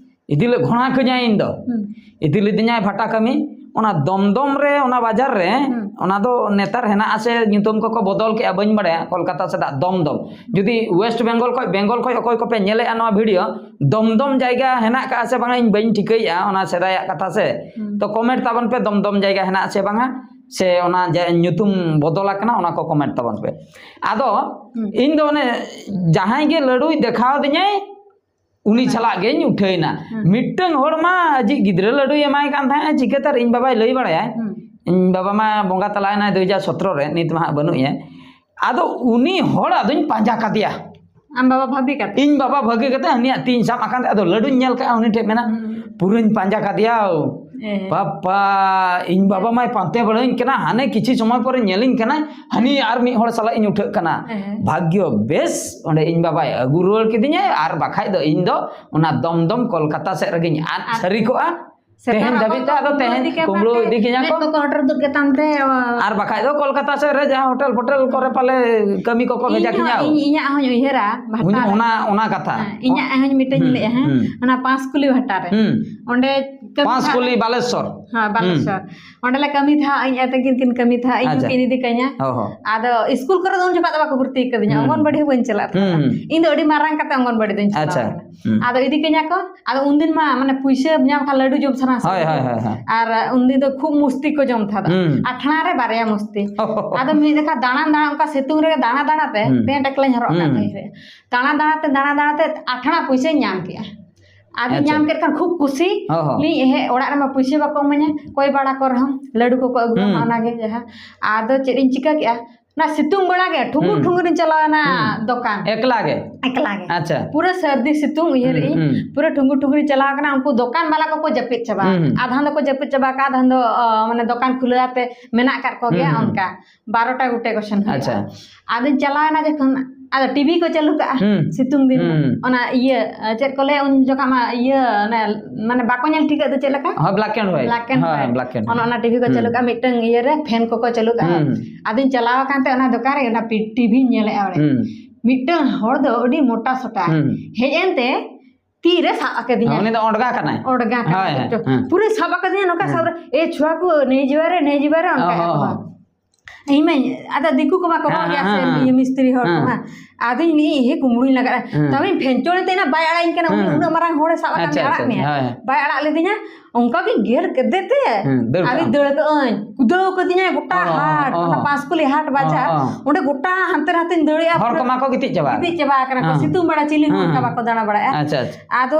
ᱤᱫᱤ ᱞᱮ ᱜᱷᱚᱲᱟ ᱠᱟᱹᱧᱟᱭ ᱤᱧ ᱫᱚ᱾ ᱦᱩᱸ᱾ ᱤᱫᱤ ᱞᱤᱫᱤᱧᱟᱭ ᱵᱷᱟᱴᱟ ᱠᱟᱹᱢᱤ᱾ ᱚᱱᱟ ᱫᱚᱢᱫᱚᱢ ᱨᱮ, ᱚᱱᱟ ᱵᱟᱡᱟᱨ ᱨᱮ, ᱦᱩᱸ᱾ ᱚᱱᱟ ᱫᱚ ᱱᱮᱛᱟᱨ ᱦᱮᱱᱟᱜᱼᱟ ᱥᱮ ᱧᱩᱛᱩᱢ ᱠᱚᱠᱚ ᱵᱚᱫᱚᱞ ᱠᱮᱜᱼᱟ, ᱵᱟᱹᱧ ᱵᱟᱲᱟᱭᱟ, ᱠᱳᱞᱠᱟᱛᱟ ᱥᱮᱫᱟᱜ ᱫᱚᱢᱫᱚᱢ᱾ ᱡᱩᱫᱤ West Bengal ᱠᱷᱚᱡ, ᱵᱮᱝᱜᱚᱞ ᱠᱷᱚᱡ ᱚᱠᱚᱭ ᱠᱚᱯᱮ ᱧᱮᱞᱮᱜᱼᱟ ᱱᱚᱣᱟ video, ᱫᱚᱢᱫᱚᱢ ᱡᱟᱭᱜᱟ ᱦᱮᱱᱟᱜ ᱠᱟᱜᱼᱟ ᱥᱮ ᱵᱟᱝᱟ, ᱤᱧ ᱵᱟᱹᱧ ᱴᱷᱤᱠᱟᱹᱭᱮᱜᱼᱟ ᱚᱱᱟ ᱥᱮᱫᱟᱭᱟᱜ ᱠᱟᱛᱷᱟ ᱥᱮ᱾ ᱦᱩᱸ᱾ ᱛᱚ comment ᱛᱟᱵᱚᱱ ᱯᱮ, ᱫᱚᱢᱫᱚᱢ ᱡᱟᱭᱜᱟ ᱦᱮᱱᱟᱜᱼᱟ ᱥᱮ ᱵᱟᱝᱟ, ᱥᱮ ᱚᱱᱟ ᱡᱟ-, ᱧᱩᱛᱩᱢ ᱵᱚᱫᱚᱞ ᱟᱠᱟᱱᱟ, ᱚᱱᱟ ᱠᱚ comment ᱛᱟᱵᱚᱱ ᱯᱮ᱾ ᱟᱫᱚ ᱦᱩᱸ᱾ ᱤᱧ ᱫᱚ ᱚᱱᱮ ᱡᱟᱦᱟᱸᱭ ᱜᱮ ᱞᱟᱹᱰᱩᱭ ᱫᱮᱠᱷᱟᱣ ᱫᱤᱧᱟᱭ, ᱩᱱᱤ ᱦᱮᱸ᱾ ᱥᱟᱞᱟᱜ ᱜᱮᱧ ᱩᱴᱷᱟᱹᱭᱱᱟ᱾ ᱦᱮᱸ᱾ ᱢᱤᱫᱴᱟᱝ ᱦᱚᱲ ᱢᱟ ᱟᱡᱤᱡ ᱜᱤᱫᱽᱨᱟᱹ ᱞᱟᱹᱰᱩᱭ ᱮᱢᱟᱭ ᱠᱟᱱ ᱛᱟᱦᱮᱸᱫ, ᱪᱤᱠᱟᱹᱛᱮ ᱟᱨ ᱤᱧ ᱵᱟᱵᱟᱭ ᱞᱟᱹᱭ ᱵᱟᱲᱟᱭᱟ᱾ ᱦᱮᱸ᱾ ᱤᱧ ᱵᱟᱵᱟ ᱢᱟ ᱵᱚᱸᱜᱟ ᱛᱟᱞᱟᱭᱮᱱᱟᱭ ᱫᱩ ᱦᱟᱡᱟᱨ ᱥᱚᱛᱨᱚ ᱨᱮ, ᱱᱤᱛ ᱢᱟ ᱦᱟᱸᱜ ᱵᱟᱹᱱᱩᱜ ᱮᱭᱟ᱾ ᱟᱫᱚ ᱩᱱᱤ ᱦᱚᱲ ᱟᱫᱚᱧ ᱯᱟᱸᱡᱟ ᱠᱟᱫᱮᱭᱟ᱾ ᱟᱢ ᱵᱟᱵᱟ ᱵᱷᱟᱹᱵᱤ ᱠᱟᱛᱮ? ᱤᱧ ᱵᱟᱵᱟ ᱵᱷᱟᱹᱜᱤ ᱠᱟᱛᱮ ᱦᱟᱹᱱᱤᱭᱟᱜ ᱛᱤᱧ ᱥᱟᱵ ᱟᱠᱟᱱ ᱛᱟᱭᱟ, ᱟᱫᱚ ᱞᱟᱹᱰᱩᱧ ᱧᱮᱞ ᱠᱟᱜᱼᱟ ᱩᱱᱤ ᱴᱷᱮᱡ ᱢᱮᱱᱟᱜ᱾ ᱦᱩᱸ᱾ ᱯᱩᱨᱟᱹᱧ ᱯᱟᱸᱡᱟ ᱠᱟᱫᱮᱭᱟ᱾ ᱮ᱾ ᱵᱟᱯᱟ, ᱤᱧ ᱵᱟᱵᱟ ᱢᱟᱭ ᱯᱟᱱᱛᱮ ᱵᱟᱲᱟᱧ ᱠᱟᱱᱟ, ᱦᱟᱱᱮ ᱠᱤᱪᱷᱩ ᱥᱚᱢᱚᱭ ᱯᱚᱨᱮ ᱧᱮᱞᱤᱧ ᱠᱟᱱᱟᱭ, ᱦᱟᱹᱱᱤ ᱟᱨ ᱢᱤᱫ ᱦᱚᱲ ᱥᱟᱞᱟᱜ ᱤᱧ ᱩᱴᱷᱟᱹᱜ ᱠᱟᱱᱟ᱾ ᱮ᱾ ᱵᱷᱟᱜᱽᱭᱚ ᱵᱮᱥ, ᱚᱸᱰᱮ ᱤᱧ ᱵᱟᱵᱟᱭ ᱟᱹᱜᱩ ᱨᱩᱣᱟᱹᱲ ᱠᱤᱫᱤᱧᱟᱭ, ᱟᱨ ᱵᱟᱠᱷᱟᱡ ᱫᱚ ᱤᱧ ᱫᱚ ᱚᱱᱟ ᱫᱚᱢ ᱫᱚᱢ ᱠᱳᱞᱠᱟᱛᱟ ᱥᱮᱫ ᱨᱮᱜᱮᱧ ᱟᱫ ᱟᱫ ᱥᱟᱹᱨᱤ ᱠᱚᱜᱼᱟ᱾ ᱥᱮᱴᱮᱨ ᱛᱮᱦᱮᱧ ᱫᱷᱟᱹᱵᱤᱡ ᱛᱮ ᱟᱫᱚ ᱠᱩᱢᱵᱽᱲᱩ ᱛᱮᱦᱮᱧ ᱤᱫᱤ ᱠᱮ ᱠᱩᱢᱵᱽᱲᱩ ᱵᱟᱯᱮ, ᱤᱫᱤ ᱠᱤᱧᱟ ᱢᱮᱫ ᱠᱚ᱾ ᱠᱚᱠᱚ ᱦᱚᱴᱚᱨ ᱛᱩᱫ ᱠᱮᱫ ᱛᱟᱢ ᱛᱮ, ᱚ᱾ ᱟᱨ ᱵᱟᱠᱷᱟᱡ ᱫᱚ ᱠᱳᱞᱠᱟᱛᱟ ᱥᱮᱫ ᱨᱮ ᱡᱟᱦᱟᱸ ᱦᱳᱴᱮᱞ ᱯᱷᱳᱴᱮᱞ ᱠᱚᱨᱮ ᱯᱟᱞᱮ ᱠᱟᱹᱢᱤ ᱠᱚᱠᱚ ᱵᱷᱮᱡᱟ ᱤᱧ ᱦᱚᱸ, ᱠᱤᱧᱟ᱾ ᱤᱧ, ᱤᱧᱟᱹᱜ ᱦᱚᱸᱧ ᱩᱭᱦᱟᱹᱨᱟ, ᱵᱷᱟᱴᱟ ᱩᱱ-, ᱨᱮ᱾ ᱚᱱᱟ, ᱚᱱᱟ ᱠᱟᱛᱷᱟ᱾ ᱦᱮᱸ, ᱤᱧᱟᱹᱜ ᱦᱚᱸᱧ ᱢᱤᱫᱴᱟᱹᱧ ᱦᱩᱸ, ᱞᱟᱹᱭᱮᱫᱼᱟ, ᱦᱮᱸ᱾ ᱦᱩᱸ᱾ ᱚᱱᱟ ᱯᱟᱸᱥᱠᱩᱞᱤ ᱵᱷᱟᱴᱟ ᱨᱮ᱾ ᱦᱩᱸ᱾ ᱚᱸᱰᱮ ᱠᱟᱹᱢᱤ ᱯᱟᱸᱥᱠᱩᱞᱤ ᱛᱟᱦᱮᱸᱫ᱾ ᱵᱟᱞᱮᱥᱚᱨ᱾ ᱦᱮᱸ, ᱵᱟᱞᱮᱥᱚᱨ᱾ ᱦᱩᱸ᱾ ᱚᱸᱰᱮ ᱞᱮ ᱠᱟᱹᱢᱤ ᱛᱟᱦᱮᱸᱫ, ᱤᱧ ᱟᱭᱳ ᱛᱟᱹᱠᱤᱱ ᱠᱤᱱ ᱠᱟᱹᱢᱤ ᱛᱟᱦᱮᱸᱫ, ᱤᱧ ᱟᱪᱪᱷᱟ᱾ ᱦᱚᱸᱠᱤᱱ ᱤᱫᱤ ᱠᱟᱹᱧᱟ᱾ ᱦᱚᱸ, ᱦᱚᱸ᱾ ᱟᱫᱚ ᱤᱥᱠᱩᱞ ᱠᱚᱨᱮ ᱫᱚ ᱩᱱ ᱡᱚᱠᱷᱟᱜ ᱫᱚ ᱵᱟᱠᱚ ᱵᱷᱚᱨᱛᱤ ᱠᱟᱹᱫᱤᱧᱟ, ᱦᱩᱸ᱾ ᱚᱝᱜᱚᱱᱵᱟᱲᱤ ᱦᱚᱸ ᱵᱟᱹᱧ ᱪᱟᱞᱟᱜ ᱛᱟᱦᱮᱸᱫ᱾ ᱦᱩᱸ, ᱦᱩᱸ᱾ ᱤᱧ ᱫᱚ ᱟᱹᱰᱤ ᱢᱟᱨᱟᱝ ᱠᱟᱛᱮ ᱚᱝᱜᱚᱱᱵᱟᱲᱤ ᱫᱚᱧ ᱪᱟᱞᱟᱣ ᱟᱪᱪᱷᱟ᱾ ᱮᱱᱟ᱾ ᱦᱩᱸ᱾ ᱟᱫᱚ ᱤᱫᱤ ᱠᱟᱹᱧᱟ ᱠᱚ, ᱟᱫᱚ ᱩᱱᱫᱤᱱ ᱢᱟ ᱢᱟᱱᱮ ᱯᱩᱭᱥᱟᱹ ᱧᱟᱢ ᱠᱷᱟᱱ ᱞᱟᱹᱰᱩ ᱡᱚᱢ ᱥᱟᱱᱟ ᱥᱮ ᱦᱳᱭ, ᱵᱟᱝ? ᱦᱳᱭ, ᱦᱳᱭ, ᱦᱳᱭ᱾ ᱟᱨ ᱩᱱᱫᱤᱱ ᱫᱚ ᱠᱷᱩᱵ ᱢᱚᱥᱛᱤ ᱠᱚ ᱡᱚᱢ ᱛᱟᱦᱮᱸᱫ᱾ ᱦᱩᱸ᱾ ᱟᱴᱷᱟᱬᱟ ᱨᱮ ᱵᱟᱨᱭᱟ ᱢᱚᱥᱛᱤ᱾ ᱟᱫᱚ ᱢᱤᱫ ᱡᱚᱠᱷᱟ ᱫᱟᱬᱟᱱ ᱫᱟᱬᱟᱱ ᱚᱱᱠᱟ ᱥᱤᱛᱩᱝ ᱨᱮ ᱫᱟᱬᱟ ᱫᱟᱬᱟ ᱛᱮ ᱦᱩᱸ᱾ ᱯᱮᱱᱴ ᱮᱠᱞᱟᱧ ᱦᱚᱨᱚᱜ ᱠᱟᱜ ᱦᱩᱸ᱾ ᱛᱟᱦᱮᱸ ᱨᱮ᱾ ᱫᱟᱬᱟ ᱫᱟᱬᱟ ᱛᱮ, ᱫᱟᱬᱟ ᱫᱟᱬᱟ ᱛᱮ ᱟᱴᱷᱟᱬᱟ ᱯᱩᱭᱥᱟᱹᱧ ᱧᱟᱢ ᱠᱮᱜᱼᱟ᱾ ᱟᱫᱚᱧ ᱟᱪᱪᱷᱟ᱾ ᱧᱟᱢ ᱠᱮᱫ ᱠᱷᱟᱱ ᱠᱷᱩᱵ ᱠᱩᱥᱤ᱾ ᱦᱚᱸ, ᱦᱚᱸ᱾ ᱞᱤᱧ, ᱮᱦᱮ, ᱚᱲᱟᱜ ᱨᱮᱢᱟ ᱯᱩᱭᱥᱟᱹ ᱵᱟᱠᱚ ᱤᱢᱟᱹᱧᱟ, ᱠᱚᱭ ᱵᱟᱲᱟ ᱠᱚ ᱨᱮᱦᱚᱸ ᱞᱟᱹᱰᱩ ᱠᱚᱠᱚ ᱟᱹᱜᱩᱣᱟᱢᱟ, ᱦᱩᱸ᱾ ᱚᱱᱟᱜᱮ ᱡᱟᱦᱟᱸ᱾ ᱟᱫᱚ ᱪᱮᱫ ᱤᱧ ᱪᱤᱠᱟᱹ ᱠᱮᱜᱼᱟ? ᱚᱱᱟ ᱥᱤᱛᱩᱝ ᱵᱮᱲᱟ ᱜᱮ ᱴᱷᱩᱝᱜᱩᱨ ᱦᱩᱸ᱾ ᱴᱷᱩᱝᱜᱩᱨᱤᱧ ᱪᱟᱞᱟᱣ ᱮᱱᱟ ᱦᱩᱸ᱾ ᱫᱚᱠᱟᱱ᱾ ᱮᱠᱞᱟ ᱜᱮ? ᱮᱠᱞᱟ ᱜᱮ᱾ ᱟᱪᱪᱷᱟ᱾ ᱯᱩᱨᱟᱹ ᱥᱟᱹᱨᱫᱤ ᱥᱤᱛᱩᱝ ᱩᱭᱦᱟᱹᱨᱮᱜ ᱦᱩᱸ, ᱟᱹᱧ᱾ ᱦᱩᱸ᱾ ᱯᱩᱨᱟᱹ ᱴᱷᱩᱝᱜᱩᱨ ᱴᱷᱩᱝᱜᱩᱨᱤᱧ ᱪᱟᱞᱟᱣ ᱠᱟᱱᱟ, ᱩᱱᱠᱩ ᱫᱚᱠᱟᱱ ᱵᱟᱞᱟ ᱠᱚᱠᱚ ᱡᱟᱹᱯᱤᱫ ᱪᱟᱵᱟ ᱦᱩᱸ, ᱟᱠᱟᱫ᱾ ᱦᱩᱸ᱾ ᱟᱫᱷᱟᱱ ᱫᱚᱠᱚ ᱡᱟᱹᱯᱤᱫ ᱪᱟᱵᱟ ᱟᱠᱟᱫ, ᱟᱫᱷᱟᱱ ᱫᱚ, ᱚ, ᱢᱟᱱᱮ ᱫᱚᱠᱟᱱ ᱠᱷᱩᱞᱟᱹᱣ ᱟᱛᱮ ᱢᱮᱱᱟᱜ ᱟᱠᱟᱫ ᱠᱚᱜᱮᱭᱟ ᱦᱩᱸ, ᱦᱩᱸ᱾ ᱚᱱᱠᱟ᱾ ᱵᱟᱨᱚᱴᱟ ᱜᱚᱴᱮ ᱠᱚ ᱥᱮᱱ ᱦᱩᱭᱩᱜᱼᱟ᱾ ᱟᱪᱪᱷᱟ᱾ ᱟᱫᱚᱧ ᱪᱟᱞᱟᱣᱮᱱᱟ ᱡᱚᱠᱷᱚᱱ, ᱟᱫᱚ ᱴᱤᱵᱷᱤ ᱠᱚ ᱪᱟᱹᱞᱩ ᱠᱟᱜᱼᱟ, ᱦᱩᱸ᱾ ᱥᱤᱛᱩᱝ ᱫᱤᱱ᱾ ᱦᱩᱸ᱾ ᱚᱱᱟ ᱤᱭᱟᱹ, ᱪᱮᱫ ᱠᱚ ᱞᱟᱹᱭᱟ, ᱩᱱ ᱡᱚᱠᱷᱚᱱ ᱢᱟ ᱤᱭᱟᱹ, ᱚᱱᱮ, ᱢᱟᱱᱮ ᱵᱟᱠᱚ ᱧᱮᱞ ᱴᱷᱤᱠᱟᱹᱜ ᱫᱚ ᱪᱮᱫ ᱞᱮᱠᱟ? ᱦᱳᱭ, black and white᱾ Black and white᱾ Black and white᱾ ᱚᱱᱮ ᱚᱱᱟ ᱴᱤᱵᱷᱤ ᱠᱚ ᱦᱩᱸ᱾ ᱪᱟᱹᱞᱩ ᱠᱟᱜᱼᱟ, ᱢᱤᱫᱴᱟᱝ ᱤᱭᱟᱹ ᱨᱮ ᱯᱷᱮᱱ ᱠᱚᱠᱚ ᱪᱟᱹᱞᱩ ᱠᱟᱜᱼᱟ᱾ ᱦᱩᱸ᱾ ᱟᱫᱚᱧ ᱪᱟᱞᱟᱣ ᱟᱠᱟᱱ ᱛᱮ ᱚᱱᱟ ᱫᱚᱠᱟᱱ ᱨᱮ ᱚᱱᱟ ᱯᱤ-, ᱴᱤᱵᱷᱤᱧ ᱧᱮᱞᱮᱫᱼᱟ ᱚᱸᱰᱮ᱾ ᱦᱩᱸ᱾ ᱢᱤᱫᱴᱟᱝ ᱦᱚᱲ ᱫᱚ ᱟᱹᱰᱤ ᱢᱚᱴᱟ ᱥᱚᱴᱟ᱾ ᱦᱩᱸ᱾ ᱦᱮᱡ ᱮᱱᱛᱮ ᱛᱤ ᱨᱮ ᱥᱟᱵ ᱟᱠᱟᱫᱤᱧᱟ᱾ ᱩᱱᱤ ᱫᱚ ᱚᱸᱰᱜᱟ ᱠᱟᱱᱟᱭ᱾ ᱚᱸᱰᱜᱟ ᱠᱟᱱᱟᱭ᱾ ᱦᱳᱭ, ᱦᱳᱭ, ᱪᱚ, ᱦᱮᱸ᱾ ᱯᱩᱨᱟᱹ ᱥᱟᱵ ᱟᱠᱟᱫᱤᱧᱟ ᱱᱚᱝᱠᱟ ᱦᱮᱸ᱾ ᱥᱟᱵ ᱨᱮ, "ᱮ ᱪᱷᱩᱣᱟ ᱠᱚ, ᱱᱮᱭ ᱡᱤᱵᱟ ᱨᱮ, ᱱᱮᱭ ᱡᱤᱵᱟ ᱨᱮ", ᱚᱱᱠᱟ ᱚ, ᱦᱚᱸ, ᱮᱛᱚᱦᱚᱵ᱾ ᱦᱚᱸ᱾ ᱤᱧ ᱢᱟᱧ, ᱟᱫᱚ ᱫᱤᱠᱩ ᱠᱚᱢᱟ ᱠᱚ ᱦᱮᱸ, ᱨᱚᱲ ᱜᱮᱭᱟ ᱦᱮᱸ, ᱥᱮ, ᱦᱮᱸ, ᱦᱮᱸ᱾ ᱤᱭᱟᱹ ᱢᱤᱥᱛᱨᱤ ᱦᱚᱲ ᱦᱮᱸ᱾ ᱠᱚᱢᱟ᱾ ᱟᱫᱚᱧ ᱞᱟᱹᱭ, "ᱦᱮ, ᱠᱩᱢᱵᱽᱲᱩᱧ ᱞᱟᱜᱟᱜᱼᱟ᱾" ᱦᱮᱸ᱾ ᱛᱟᱣᱤᱧ ᱯᱷᱮᱱᱪᱚᱲ ᱮᱱᱛᱮ ᱤᱧ ᱵᱟᱭ ᱟᱲᱟᱜ ᱤᱧ ᱠᱟᱱᱟ, ᱩᱱᱤ ᱦᱮᱸ᱾ ᱩᱱᱟᱹᱜ ᱢᱟᱨᱟᱝ ᱦᱚᱲᱮ ᱥᱟᱵ ᱟᱠᱟᱫ ᱟᱪᱪᱷᱟ, ᱢᱮᱭᱟ, ᱟᱲᱟᱜ ᱟᱪᱪᱷᱟ, ᱢᱮᱭᱟ᱾ ᱦᱳᱭ᱾ ᱵᱟᱭ ᱟᱲᱟᱜ ᱞᱤᱫᱤᱧᱟ, ᱚᱱᱠᱟ ᱜᱮ ᱜᱮᱨ ᱠᱮᱫᱮ ᱛᱮ ᱦᱮᱸ, ᱫᱟᱹᱲ ᱟᱨᱮ ᱠᱟᱜᱼᱟᱢ᱾ ᱫᱟᱹᱲ ᱠᱟᱜᱼᱟᱹᱧ, ᱠᱩᱫᱟᱹᱣ ᱠᱟᱫᱤᱧᱟᱭ ᱜᱚᱴᱟ ᱚ, ᱦᱟᱴ, ᱚ, ᱚᱱᱟ ᱯᱟᱸᱥᱠᱩᱞᱤ ᱦᱟᱴ ᱚ, ᱵᱟᱡᱟᱨ, ᱚ᱾ ᱚᱸᱰᱮ ᱜᱚᱴᱟ ᱦᱟᱱᱛᱮ ᱱᱟᱛᱮᱧ ᱫᱟᱹᱲᱮᱜᱼᱟ, ᱦᱚᱲ ᱯᱩᱨᱟᱹ ᱠᱚᱢᱟ ᱠᱚ ᱜᱤᱛᱤᱡ ᱪᱟᱵᱟ ᱜᱤᱛᱤᱡ ᱟᱠᱟᱱᱟ᱾ ᱪᱟᱵᱟ ᱟᱠᱟᱱᱟ ᱠᱚ, ᱦᱮᱸ᱾ ᱥᱤᱛᱩᱝ ᱵᱮᱲᱟ ᱪᱤᱞᱤ ᱦᱚᱸ ᱦᱮᱸ, ᱚᱱᱠᱟ ᱦᱮᱸ᱾ ᱵᱟᱠᱚ ᱫᱟᱬᱟ ᱵᱟᱲᱟᱭᱟ᱾ ᱟᱪᱪᱷᱟ, ᱟᱪᱪᱷᱟ᱾ ᱟᱫᱚ,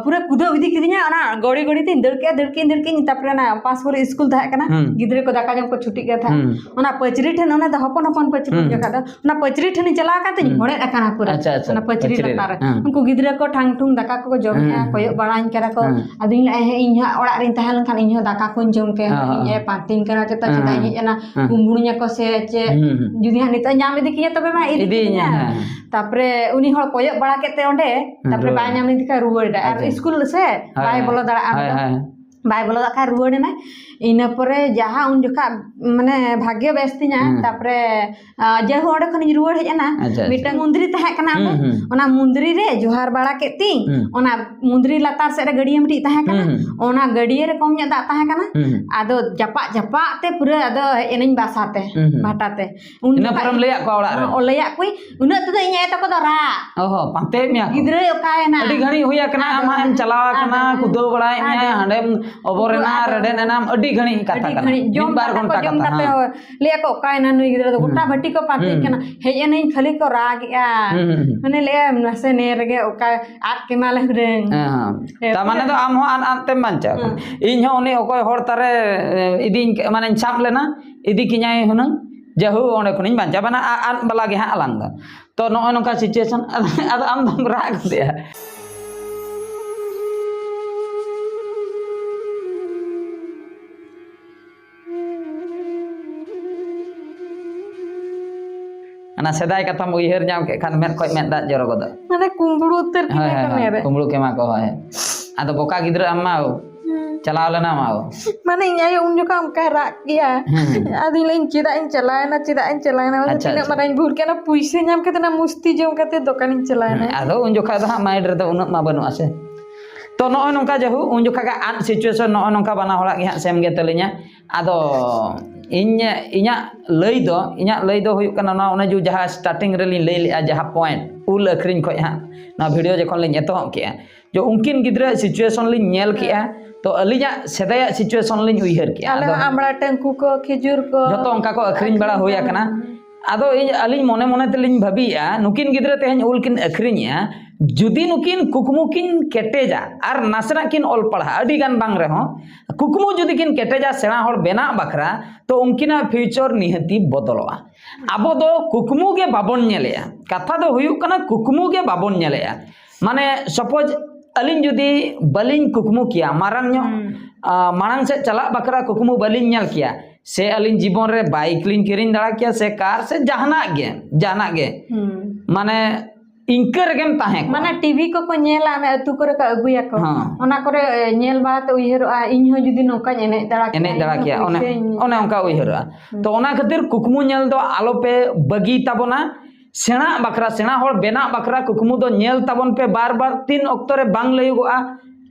ᱯᱩᱨᱟᱹ ᱠᱩᱫᱟᱹᱣ ᱤᱫᱤ ᱠᱤᱫᱤᱧᱟ, ᱚᱱᱟ ᱜᱟᱹᱲᱤ ᱜᱟᱹᱲᱤ ᱛᱤᱧ ᱫᱟᱹᱲ ᱠᱮᱜᱼᱟ, ᱫᱟᱹᱲ ᱠᱮᱜᱼᱟᱹᱧ, ᱫᱟᱹᱲ ᱠᱮᱜᱼᱟᱹᱧ, ᱛᱟᱨᱯᱚᱨᱮ ᱚᱱᱟ ᱯᱟᱸᱥᱠᱩᱞᱤ ᱤᱥᱠᱩᱞ ᱛᱟᱦᱮᱸ ᱠᱟᱱᱟ, ᱦᱩᱸ᱾ ᱜᱤᱫᱽᱨᱟᱹ ᱠᱚ ᱫᱟᱠᱟ ᱡᱚᱢ ᱠᱚ ᱪᱷᱩᱴᱤᱜ ᱜᱮ ᱛᱟᱦᱮᱸᱫ᱾ ᱦᱩᱸ᱾ ᱚᱱᱟ ᱯᱟᱹᱪᱨᱤ ᱴᱷᱮᱱ, ᱚᱱᱟ ᱫᱚ ᱦᱚᱯᱚᱱ ᱦᱚᱯᱚᱱ ᱯᱟᱹᱪᱨᱤ ᱦᱩᱸ᱾ ᱡᱚᱠᱷᱟᱡ ᱫᱚ, ᱚᱱᱟ ᱯᱟᱹᱪᱨᱤ ᱴᱷᱮᱱᱤᱧ ᱪᱟᱞᱟᱣ ᱠᱟᱛᱮᱧ ᱵᱚᱲᱮᱫ ᱟᱠᱟᱱᱟ ᱯᱩᱨᱟᱹ᱾ ᱟᱪᱪᱷᱟ, ᱟᱪᱪᱷᱟ᱾ ᱚᱱᱟ ᱯᱟᱹᱪᱨᱤ ᱯᱟᱹᱪᱨᱤ ᱨᱮ᱾ ᱞᱟᱛᱟᱨ ᱨᱮ᱾ ᱦᱮᱸ᱾ ᱩᱱᱠᱩ ᱜᱤᱫᱽᱨᱟᱹ ᱠᱚ ᱴᱷᱟᱝ ᱴᱷᱩᱝ ᱫᱟᱠᱟ ᱠᱚᱠᱚ ᱡᱚᱢᱮᱫᱼᱟ, ᱦᱮᱸ, ᱦᱮᱸ᱾ ᱠᱚᱭᱚᱜ ᱵᱟᱲᱟᱧ ᱠᱟᱱᱟ ᱠᱚ᱾ ᱦᱮᱸ᱾ ᱟᱫᱚᱧ ᱞᱟᱹᱭᱮᱫᱼᱟ, "ᱦᱮᱸ, ᱤᱧ ᱦᱚᱸ ᱚᱲᱟᱜ ᱨᱤᱧ ᱛᱟᱦᱮᱸ ᱞᱮᱱᱠᱷᱟᱱ ᱤᱧ ᱦᱚᱸ ᱫᱟᱠᱟ ᱠᱚᱧ ᱡᱚᱢ ᱠᱮᱭᱟ, ᱦᱮᱸ, ᱤᱧ ᱦᱮᱸ᱾ ᱮ ᱯᱟᱱᱛᱮᱧ ᱠᱟᱱᱟ ᱪᱮᱛᱟ, ᱦᱮᱸ, ᱪᱮᱫᱟᱜ ᱤᱧ ᱦᱮᱸ᱾ ᱦᱮᱡ ᱮᱱᱟ?" ᱦᱮᱸ᱾ ᱠᱩᱢᱵᱽᱲᱩᱧᱟ ᱠᱚ ᱥᱮ ᱪᱮᱫ? ᱦᱩᱸ, ᱦᱩᱸ᱾ ᱡᱩᱫᱤ ᱦᱟᱸᱜ ᱱᱤᱛᱚᱜ ᱧᱟᱢ ᱤᱫᱤ ᱠᱤᱧᱟ ᱛᱚᱵᱮ ᱢᱟ ᱤᱫᱤ ᱤᱫᱤᱭᱤᱧᱟ, ᱠᱤᱧᱟ᱾ ᱦᱮᱸ, ᱦᱮᱸ᱾ ᱛᱟᱯᱚᱨᱮ ᱩᱱᱤ ᱦᱚᱲ ᱠᱚᱭᱚᱜ ᱵᱟᱲᱟ ᱠᱮᱫ ᱛᱮ ᱚᱸᱰᱮ, ᱦᱮᱸ, ᱛᱟᱯᱚᱨᱮ ᱨᱩᱣᱟᱹᱲ᱾ ᱵᱟᱭ ᱧᱟᱢ ᱞᱮᱫᱮ ᱠᱷᱟᱱ ᱨᱩᱣᱟᱹᱲ ᱮᱱᱟ᱾ ᱟᱨ ᱟᱪᱪᱷᱟ᱾ ᱥᱠᱩᱞ ᱥᱮ ᱦᱳᱭ, ᱵᱟᱭ ᱦᱳᱭ᱾ ᱵᱚᱞᱚ ᱫᱟᱲᱮᱭᱟᱜᱼᱟ ᱦᱳᱭ, ᱚᱸᱰᱮ ᱫᱚ᱾ ᱦᱳᱭ᱾ ᱵᱟᱭ ᱵᱚᱞᱚ ᱫᱟᱲᱮᱭᱟᱜ ᱠᱷᱟᱱ ᱨᱩᱣᱟᱹᱲ ᱮᱱᱟᱭ᱾ ᱤᱱᱟᱹ ᱯᱚᱨᱮ ᱡᱟᱦᱟᱸ ᱩᱱ ᱡᱚᱠᱷᱟᱜ ᱢᱟᱱᱮ ᱵᱷᱟᱜᱽᱭᱚ ᱵᱮᱥ ᱛᱤᱧᱟ, ᱦᱮᱸ᱾ ᱛᱟᱯᱚᱨᱮ, ᱟ, ᱡᱟᱭᱦᱳᱠ ᱚᱸᱰᱮ ᱠᱷᱚᱱᱤᱧ ᱨᱩᱣᱟᱹᱲ ᱦᱮᱡ ᱮᱱᱟ᱾ ᱟᱪᱪᱷᱟ, ᱟᱪᱪᱷᱟ᱾ ᱢᱤᱫᱴᱟᱝ ᱢᱩᱸᱫᱽᱨᱤ ᱛᱟᱦᱮᱸ ᱠᱟᱱᱟ ᱚᱸᱰᱮ᱾ ᱦᱩᱸ, ᱦᱩᱸ᱾ ᱚᱱᱟ ᱢᱩᱸᱫᱽᱨᱤ ᱨᱮ ᱡᱚᱦᱟᱨ ᱵᱟᱲᱟ ᱠᱮᱫ ᱛᱤᱧ, ᱦᱩᱸ᱾ ᱚᱱᱟ ᱢᱩᱸᱫᱽᱨᱤ ᱞᱟᱛᱟᱨ ᱥᱮᱫ ᱨᱮ ᱜᱟᱹᱰᱭᱟᱹ ᱢᱤᱫᱴᱤᱡ ᱛᱟᱦᱮᱸ ᱠᱟᱱᱟ᱾ ᱦᱩᱸ, ᱦᱩᱸ᱾ ᱚᱱᱟ ᱜᱟᱹᱰᱭᱟᱹ ᱨᱮ ᱠᱚᱢ ᱧᱚᱜ ᱫᱟᱜ ᱛᱟᱦᱮᱸ ᱠᱟᱱᱟ᱾ ᱦᱩᱸ, ᱦᱩᱸ᱾ ᱟᱫᱚ ᱡᱟᱯᱟᱜ ᱡᱟᱯᱟᱜ ᱛᱮ ᱯᱩᱨᱟᱹ ᱟᱫᱚ ᱦᱮᱡ ᱮᱱᱟᱹᱧ ᱵᱟᱥᱟ ᱛᱮ, ᱦᱩᱸ, ᱦᱩᱸ᱾ ᱵᱷᱟᱴᱟ ᱛᱮ᱾ ᱩᱱ ᱤᱱᱟᱹ ᱡᱚᱠᱷᱟᱡ ᱯᱚᱨᱮᱢ ᱞᱟᱹᱭᱟᱫ ᱠᱚᱣᱟ ᱚᱲᱟᱜ ᱨᱮ? ᱚ, ᱞᱟᱹᱭᱟᱫ ᱠᱚᱣᱟᱹᱧ᱾ ᱩᱱᱟᱹᱜ ᱛᱮᱫᱚ ᱤᱧ ᱟᱭᱳ ᱛᱟᱠᱚ ᱫᱚ ᱨᱟᱜ᱾ ᱚ ᱦᱚᱸ, ᱯᱟᱱᱛᱮᱭᱮᱫ ᱢᱮᱭᱟ ᱠᱚ? ᱜᱤᱫᱽᱨᱟᱹᱭ ᱚᱠᱟᱭᱮᱱᱟ? ᱟᱹᱰᱤ ᱜᱷᱟᱹᱲᱤᱡ ᱦᱩᱭ ᱟᱠᱟᱱᱟ, ᱟᱫᱚ ᱟᱢ ᱦᱟᱸᱜ ᱮᱢ ᱪᱟᱞᱟᱣ ᱟᱠᱟᱱᱟ, ᱟᱫᱚ ᱠᱩᱫᱟᱹᱣ ᱵᱟᱲᱟᱭᱮᱫ ᱟᱫᱚ ᱢᱮᱭᱟ, ᱦᱟᱸᱰᱮᱢ ᱚᱵᱚᱨ ᱮᱱᱟ, ᱟᱫᱚ ᱨᱮᱰᱮᱫ ᱮᱱᱟᱢ, ᱟᱹᱰᱤ ᱜᱷᱟᱹᱲᱤᱡ ᱠᱟᱛᱷᱟ ᱟᱹᱰᱤ ᱠᱟᱱᱟ᱾ ᱜᱷᱟᱹᱲᱤᱡ ᱡᱚᱢ ᱢᱤᱫ ᱵᱟᱨ ᱠᱟᱛᱮ ᱠᱚ ᱜᱷᱚᱱᱴᱟ ᱡᱚᱢ ᱠᱟᱛᱷᱟ, ᱠᱟᱛᱮ ᱦᱮᱸ᱾ ᱞᱟᱹᱭᱟ ᱠᱚ, "ᱚᱠᱟᱭᱮᱱᱟ ᱱᱩᱭ ᱜᱤᱫᱽᱨᱟᱹ ᱫᱚ?" ᱜᱚᱴᱟ ᱦᱩᱸ᱾ ᱵᱷᱟᱹᱴᱤ ᱠᱚ ᱯᱟᱱᱛᱮ ᱦᱩᱸ᱾ ᱠᱟᱱᱟ᱾ ᱦᱮᱡ ᱮᱱᱟᱹᱧ, ᱠᱷᱟᱹᱞᱤ ᱠᱚ ᱨᱟᱜᱮᱜᱼᱟ᱾ ᱦᱩᱸ, ᱦᱩᱸ, ᱦᱩᱸ᱾ ᱢᱟᱱᱮ ᱞᱟᱹᱭᱟ, "ᱱᱟᱥᱮ ᱱᱮ ᱨᱮᱜᱮ ᱚᱠᱟ ᱟᱫ ᱠᱮᱢᱟᱞᱮ ᱦᱩᱱᱟᱹᱝ᱾" ᱦᱮᱸ, ᱦᱮᱸ᱾ ᱦᱮᱸ, ᱛᱟᱨ ᱢᱟᱱᱮ ᱯᱩᱨᱟᱹ ᱫᱚ ᱟᱢ ᱦᱚᱸ ᱟᱫ, ᱟᱫ ᱛᱮᱢ ᱵᱟᱧᱪᱟᱣ ᱠᱟᱱᱟ᱾ ᱦᱮᱸ᱾ ᱤᱧ ᱦᱚᱸ ᱩᱱᱤ ᱚᱠᱚᱭ ᱦᱚᱲ ᱛᱟᱨᱮ, ᱮ, ᱤᱫᱤᱧ ᱠᱟ-, ᱢᱟᱱᱮᱧ ᱥᱟᱵ ᱞᱮᱱᱟ, ᱤᱫᱤ ᱠᱤᱧᱟᱭ ᱦᱩᱱᱟᱹᱝ, ᱡᱟᱦᱳ, ᱚᱸᱰᱮ ᱠᱷᱚᱱᱤᱧ ᱵᱟᱧᱪᱟᱣ᱾ ᱢᱟᱱᱮ ᱟ-, ᱟᱫ ᱵᱟᱞᱟ ᱜᱮ ᱦᱟᱸᱜ ᱟᱞᱟᱝ ᱫᱚ᱾ ᱛᱚ, ᱱᱚᱜᱼᱚᱭ ᱱᱚᱝᱠᱟ situation, ᱟᱫᱚ, ᱟᱫᱚ ᱟᱢ ᱫᱚᱢ ᱨᱟᱜ ᱜᱚᱫᱮᱜᱼᱟ᱾ ᱚᱱᱟ ᱥᱮᱫᱟᱭ ᱠᱟᱛᱷᱟᱢ ᱩᱭᱦᱟᱹᱨ ᱧᱟᱢ ᱠᱮᱫ ᱠᱷᱟᱱ ᱢᱮᱫ ᱠᱷᱚᱡ ᱢᱮᱫ ᱫᱟᱜ ᱡᱚᱨᱚ ᱜᱚᱫᱚᱜ᱾ ᱢᱟᱱᱮ ᱠᱩᱢᱵᱽᱲᱩ ᱩᱛᱟᱹᱨ ᱦᱳᱭ, ᱠᱤᱱᱟ ᱦᱳᱭ, ᱠᱚ ᱦᱳᱭ, ᱢᱮᱫ ᱨᱮ᱾ ᱠᱩᱢᱵᱽᱲᱩ ᱠᱮᱢᱟ ᱠᱚ, ᱦᱳᱭ᱾ ᱟᱫᱚ ᱵᱚᱠᱟ ᱜᱤᱫᱽᱨᱟᱹ ᱟᱢ ᱢᱟ᱾ ᱦᱩᱸ᱾ ᱪᱟᱞᱟᱣ ᱞᱮᱱᱟᱢ ᱟᱵᱚ᱾ ᱢᱟᱱᱮ ᱤᱧ ᱟᱭᱳ ᱩᱱ ᱡᱚᱠᱷᱟᱡ ᱚᱱᱠᱟᱭ ᱨᱟᱜ ᱠᱮᱭᱟ᱾ ᱦᱩᱸ, ᱦᱩᱸ᱾ ᱟᱫᱚᱧ ᱞᱟᱹᱭᱟᱹᱧ, "ᱪᱮᱫᱟᱜ ᱤᱧ ᱪᱟᱞᱟᱣᱮᱱᱟ, ᱪᱮᱫᱟᱜ ᱤᱧ ᱪᱟᱞᱟᱣᱮᱱᱟ?" ᱢᱟᱱᱮ ᱟᱪᱪᱷᱟ, ᱛᱤᱱᱟᱹᱜ ᱟᱪᱪᱷᱟ᱾ ᱢᱟᱨᱟᱝ ᱤᱧ ᱵᱷᱩᱞ ᱠᱮᱫᱟ, ᱚᱱᱟ ᱯᱩᱭᱥᱟᱹ ᱧᱟᱢ ᱠᱟᱛᱮ, ᱚᱱᱟ ᱢᱩᱥᱛᱤ ᱡᱚᱢ ᱠᱟᱛᱮ ᱫᱚᱠᱟᱱᱤᱧ ᱪᱟᱞᱟᱣᱮᱱᱟ᱾ ᱦᱩᱸ, ᱟᱫᱚ ᱩᱱ ᱡᱚᱠᱷᱟᱡ ᱫᱚ ᱦᱟᱸᱜ mind ᱨᱮᱫᱚ ᱩᱱᱟᱹᱜ ᱢᱟ ᱵᱟᱹᱱᱩᱜᱼᱟ ᱥᱮ᱾ ᱛᱚ, ᱱᱚᱜᱼᱚᱭ ᱱᱚᱝᱠᱟ ᱡᱟᱦᱳᱠ, ᱩᱱ ᱡᱚᱠᱷᱟ ᱜᱮ ᱟᱫ situation, ᱱᱚᱜᱼᱚᱭ ᱱᱚᱝᱠᱟ ᱵᱟᱱᱟ ᱦᱚᱲᱟᱜ ᱜᱮ ᱦᱟᱸᱜ same ᱜᱮ ᱛᱟᱹᱞᱤᱧᱟ᱾ ᱟᱫᱚ ᱤᱧ, ᱤᱧᱟᱹᱜ ᱞᱟᱹᱭ ᱫᱚ, ᱤᱧᱟᱹᱜ ᱞᱟᱹᱭ ᱫᱚ ᱦᱩᱭᱩᱜ ᱠᱟᱱᱟ, ᱱᱚᱣᱟ ᱚᱱᱮ ᱡᱮ ᱡᱟᱦᱟᱸ starting ᱨᱮᱞᱤᱧ ᱞᱟᱹᱭ ᱞᱮᱜᱼᱟ, ᱡᱟᱦᱟᱸ point, ᱩᱞ ᱟᱹᱠᱷᱨᱤᱧ ᱠᱷᱚᱡ ᱦᱟᱸᱜ ᱱᱚᱣᱟ video ᱡᱚᱠᱷᱚᱱ ᱞᱤᱧ ᱮᱛᱚᱦᱚᱵ ᱠᱮᱜᱼᱟ, ᱡᱮ ᱩᱱᱠᱤᱱ ᱜᱤᱫᱽᱨᱟᱹᱣᱟᱜ situation ᱞᱤᱧ ᱧᱮᱞ ᱠᱮᱜᱼᱟ, ᱦᱮᱸ᱾ ᱛᱚ ᱟᱹᱞᱤᱧᱟᱜ ᱥᱮᱫᱟᱭᱟᱜ situation ᱞᱤᱧ ᱩᱭᱦᱟᱹᱨ ᱠᱮᱜᱼᱟ᱾ ᱟᱞᱮ ᱟᱫᱚ ᱦᱚᱸ ᱟᱢᱲᱟ ᱴᱟᱹᱝᱠᱩ ᱠᱚ, ᱠᱷᱮᱡᱩᱨ ᱠᱚ ᱡᱚᱛᱚ ᱚᱱᱠᱟ ᱠᱚ ᱟᱹᱠᱷᱨᱤᱧ ᱵᱟᱲᱟ ᱟᱹᱠᱷᱨᱤᱧ ᱦᱩᱭ ᱠᱚ᱾ ᱟᱠᱟᱱᱟ᱾ ᱟᱫᱚ ᱤᱧ, ᱟᱹᱞᱤᱧ ᱢᱚᱱᱮ ᱢᱚᱱᱮ ᱛᱮᱞᱤᱧ ᱵᱷᱟᱹᱵᱤᱭᱮᱜᱼᱟ, ᱱᱩᱠᱤᱱ ᱜᱤᱫᱽᱨᱟᱹ ᱛᱮᱦᱮᱧ ᱩᱞ ᱠᱤᱱ ᱟᱹᱠᱷᱨᱤᱧᱮᱜᱼᱟ, ᱡᱩᱫᱤ ᱱᱩᱠᱤᱱ ᱠᱩᱠᱢᱩ ᱠᱤᱱ ᱠᱮᱴᱮᱡᱟ ᱟᱨ ᱱᱟᱥᱮᱱᱟᱜ ᱠᱤᱱ ᱚᱞ ᱯᱟᱲᱦᱟᱜᱼᱟ, ᱟᱹᱰᱤ ᱜᱟᱱ ᱵᱟᱝ ᱨᱮᱦᱚᱸ, ᱠᱩᱠᱢᱩ ᱡᱩᱫᱤ ᱠᱤᱱ ᱠᱮᱴᱮᱡᱟ ᱥᱮᱬᱟ ᱦᱚᱲ ᱵᱮᱱᱟᱜ ᱵᱟᱠᱷᱨᱟ, ᱛᱚ ᱩᱱᱠᱤᱱᱟᱜ ᱯᱷᱤᱭᱩᱪᱟᱨ ᱱᱤᱦᱟᱹᱛᱤ ᱵᱚᱫᱚᱞᱚᱜᱼᱟ᱾ ᱟᱵᱚ ᱫᱚ ᱠᱩᱠᱢᱩ ᱜᱮ ᱵᱟᱵᱚᱱ ᱧᱮᱞᱮᱜᱼᱟ᱾ ᱠᱟᱛᱷᱟ ᱫᱚ ᱦᱩᱭᱩᱜ ᱠᱟᱱᱟ, ᱠᱩᱠᱢᱩ ᱜᱮ ᱵᱟᱵᱚᱱ ᱧᱮᱞᱮᱜᱼᱟ᱾ ᱢᱟᱱᱮ, ᱥᱟᱯᱳᱡᱽ, ᱟᱹᱞᱤᱧ ᱡᱩᱫᱤ ᱵᱟᱹᱞᱤᱧ ᱠᱩᱠᱢᱩ ᱠᱮᱭᱟ ᱢᱟᱨᱟᱝ ᱧᱚᱜ, ᱦᱩᱸ᱾ ᱟ, ᱢᱟᱲᱟᱝ ᱥᱮᱫ ᱪᱟᱞᱟᱜ ᱵᱟᱠᱷᱨᱟ ᱠᱩᱠᱢᱩ ᱵᱟᱹᱞᱤᱧ ᱧᱮᱞ ᱠᱮᱭᱟ, ᱥᱮ ᱟᱹᱞᱤᱧ ᱡᱤᱵᱚᱱ ᱨᱮ ᱵᱟᱭᱤᱠ ᱞᱤᱧ ᱠᱤᱨᱤᱧ ᱫᱟᱲᱮ ᱠᱮᱭᱟ, ᱥᱮ ᱠᱟᱨ, ᱥᱮ ᱡᱟᱦᱟᱱᱟᱜ ᱜᱮ, ᱡᱟᱦᱟᱱᱟᱜ ᱜᱮ, ᱦᱩᱸ᱾ ᱢᱟᱱᱮ, ᱤᱱᱠᱟᱹ ᱨᱮᱜᱮᱢ ᱛᱟᱦᱮᱸ ᱠᱚᱜᱼᱟ᱾ ᱢᱟᱱᱮ ᱴᱤᱵᱷᱤ ᱠᱚᱠᱚ ᱧᱮᱞᱟ, ᱚᱱᱮ ᱟᱹᱛᱩ ᱠᱚᱨᱮ ᱠᱚ ᱟᱹᱜᱩᱭᱟᱠᱚ᱾ ᱦᱮᱸ᱾ ᱚᱱᱟ ᱠᱚᱨᱮ, ᱮ, ᱧᱮᱞ ᱵᱟᱲᱟᱛᱮ ᱩᱭᱦᱟᱹᱨᱚᱜᱼᱟ, ᱤᱧ ᱦᱚᱸ ᱡᱩᱫᱤ ᱱᱚᱝᱠᱟᱧ ᱮᱱᱮᱡ ᱫᱟᱲᱮ ᱠᱮᱭᱟ, ᱮᱱᱮᱡ ᱫᱟᱲᱮ ᱤᱧ ᱦᱚᱸ ᱠᱮᱭᱟ, ᱚᱱᱮ, ᱯᱩᱭᱥᱟᱹᱧ ᱚᱱᱮ ᱚᱱᱠᱟ ᱩᱭᱦᱟᱹᱨᱚᱜᱼᱟ᱾ ᱦᱩᱸ᱾ ᱛᱚ ᱚᱱᱟ ᱠᱷᱟᱹᱛᱤᱨ ᱠᱩᱠᱢᱩ ᱧᱮᱞ ᱫᱚ ᱟᱞᱚᱯᱮ ᱵᱟᱹᱜᱤ ᱛᱟᱵᱚᱱᱟ᱾ ᱥᱮᱬᱟᱜ ᱵᱟᱠᱷᱨᱟ, ᱥᱮᱬᱟ ᱦᱚᱲ ᱵᱮᱱᱟᱜ ᱵᱟᱠᱷᱨᱟ ᱠᱩᱠᱢᱩ ᱫᱚ ᱧᱮᱞ ᱛᱟᱵᱚᱱ ᱯᱮ ᱵᱟᱨ ᱵᱟᱨ, ᱛᱤᱱ ᱚᱠᱛᱚ ᱨᱮ ᱵᱟᱝ ᱞᱟᱹᱭᱚᱜᱚᱜᱼᱟ,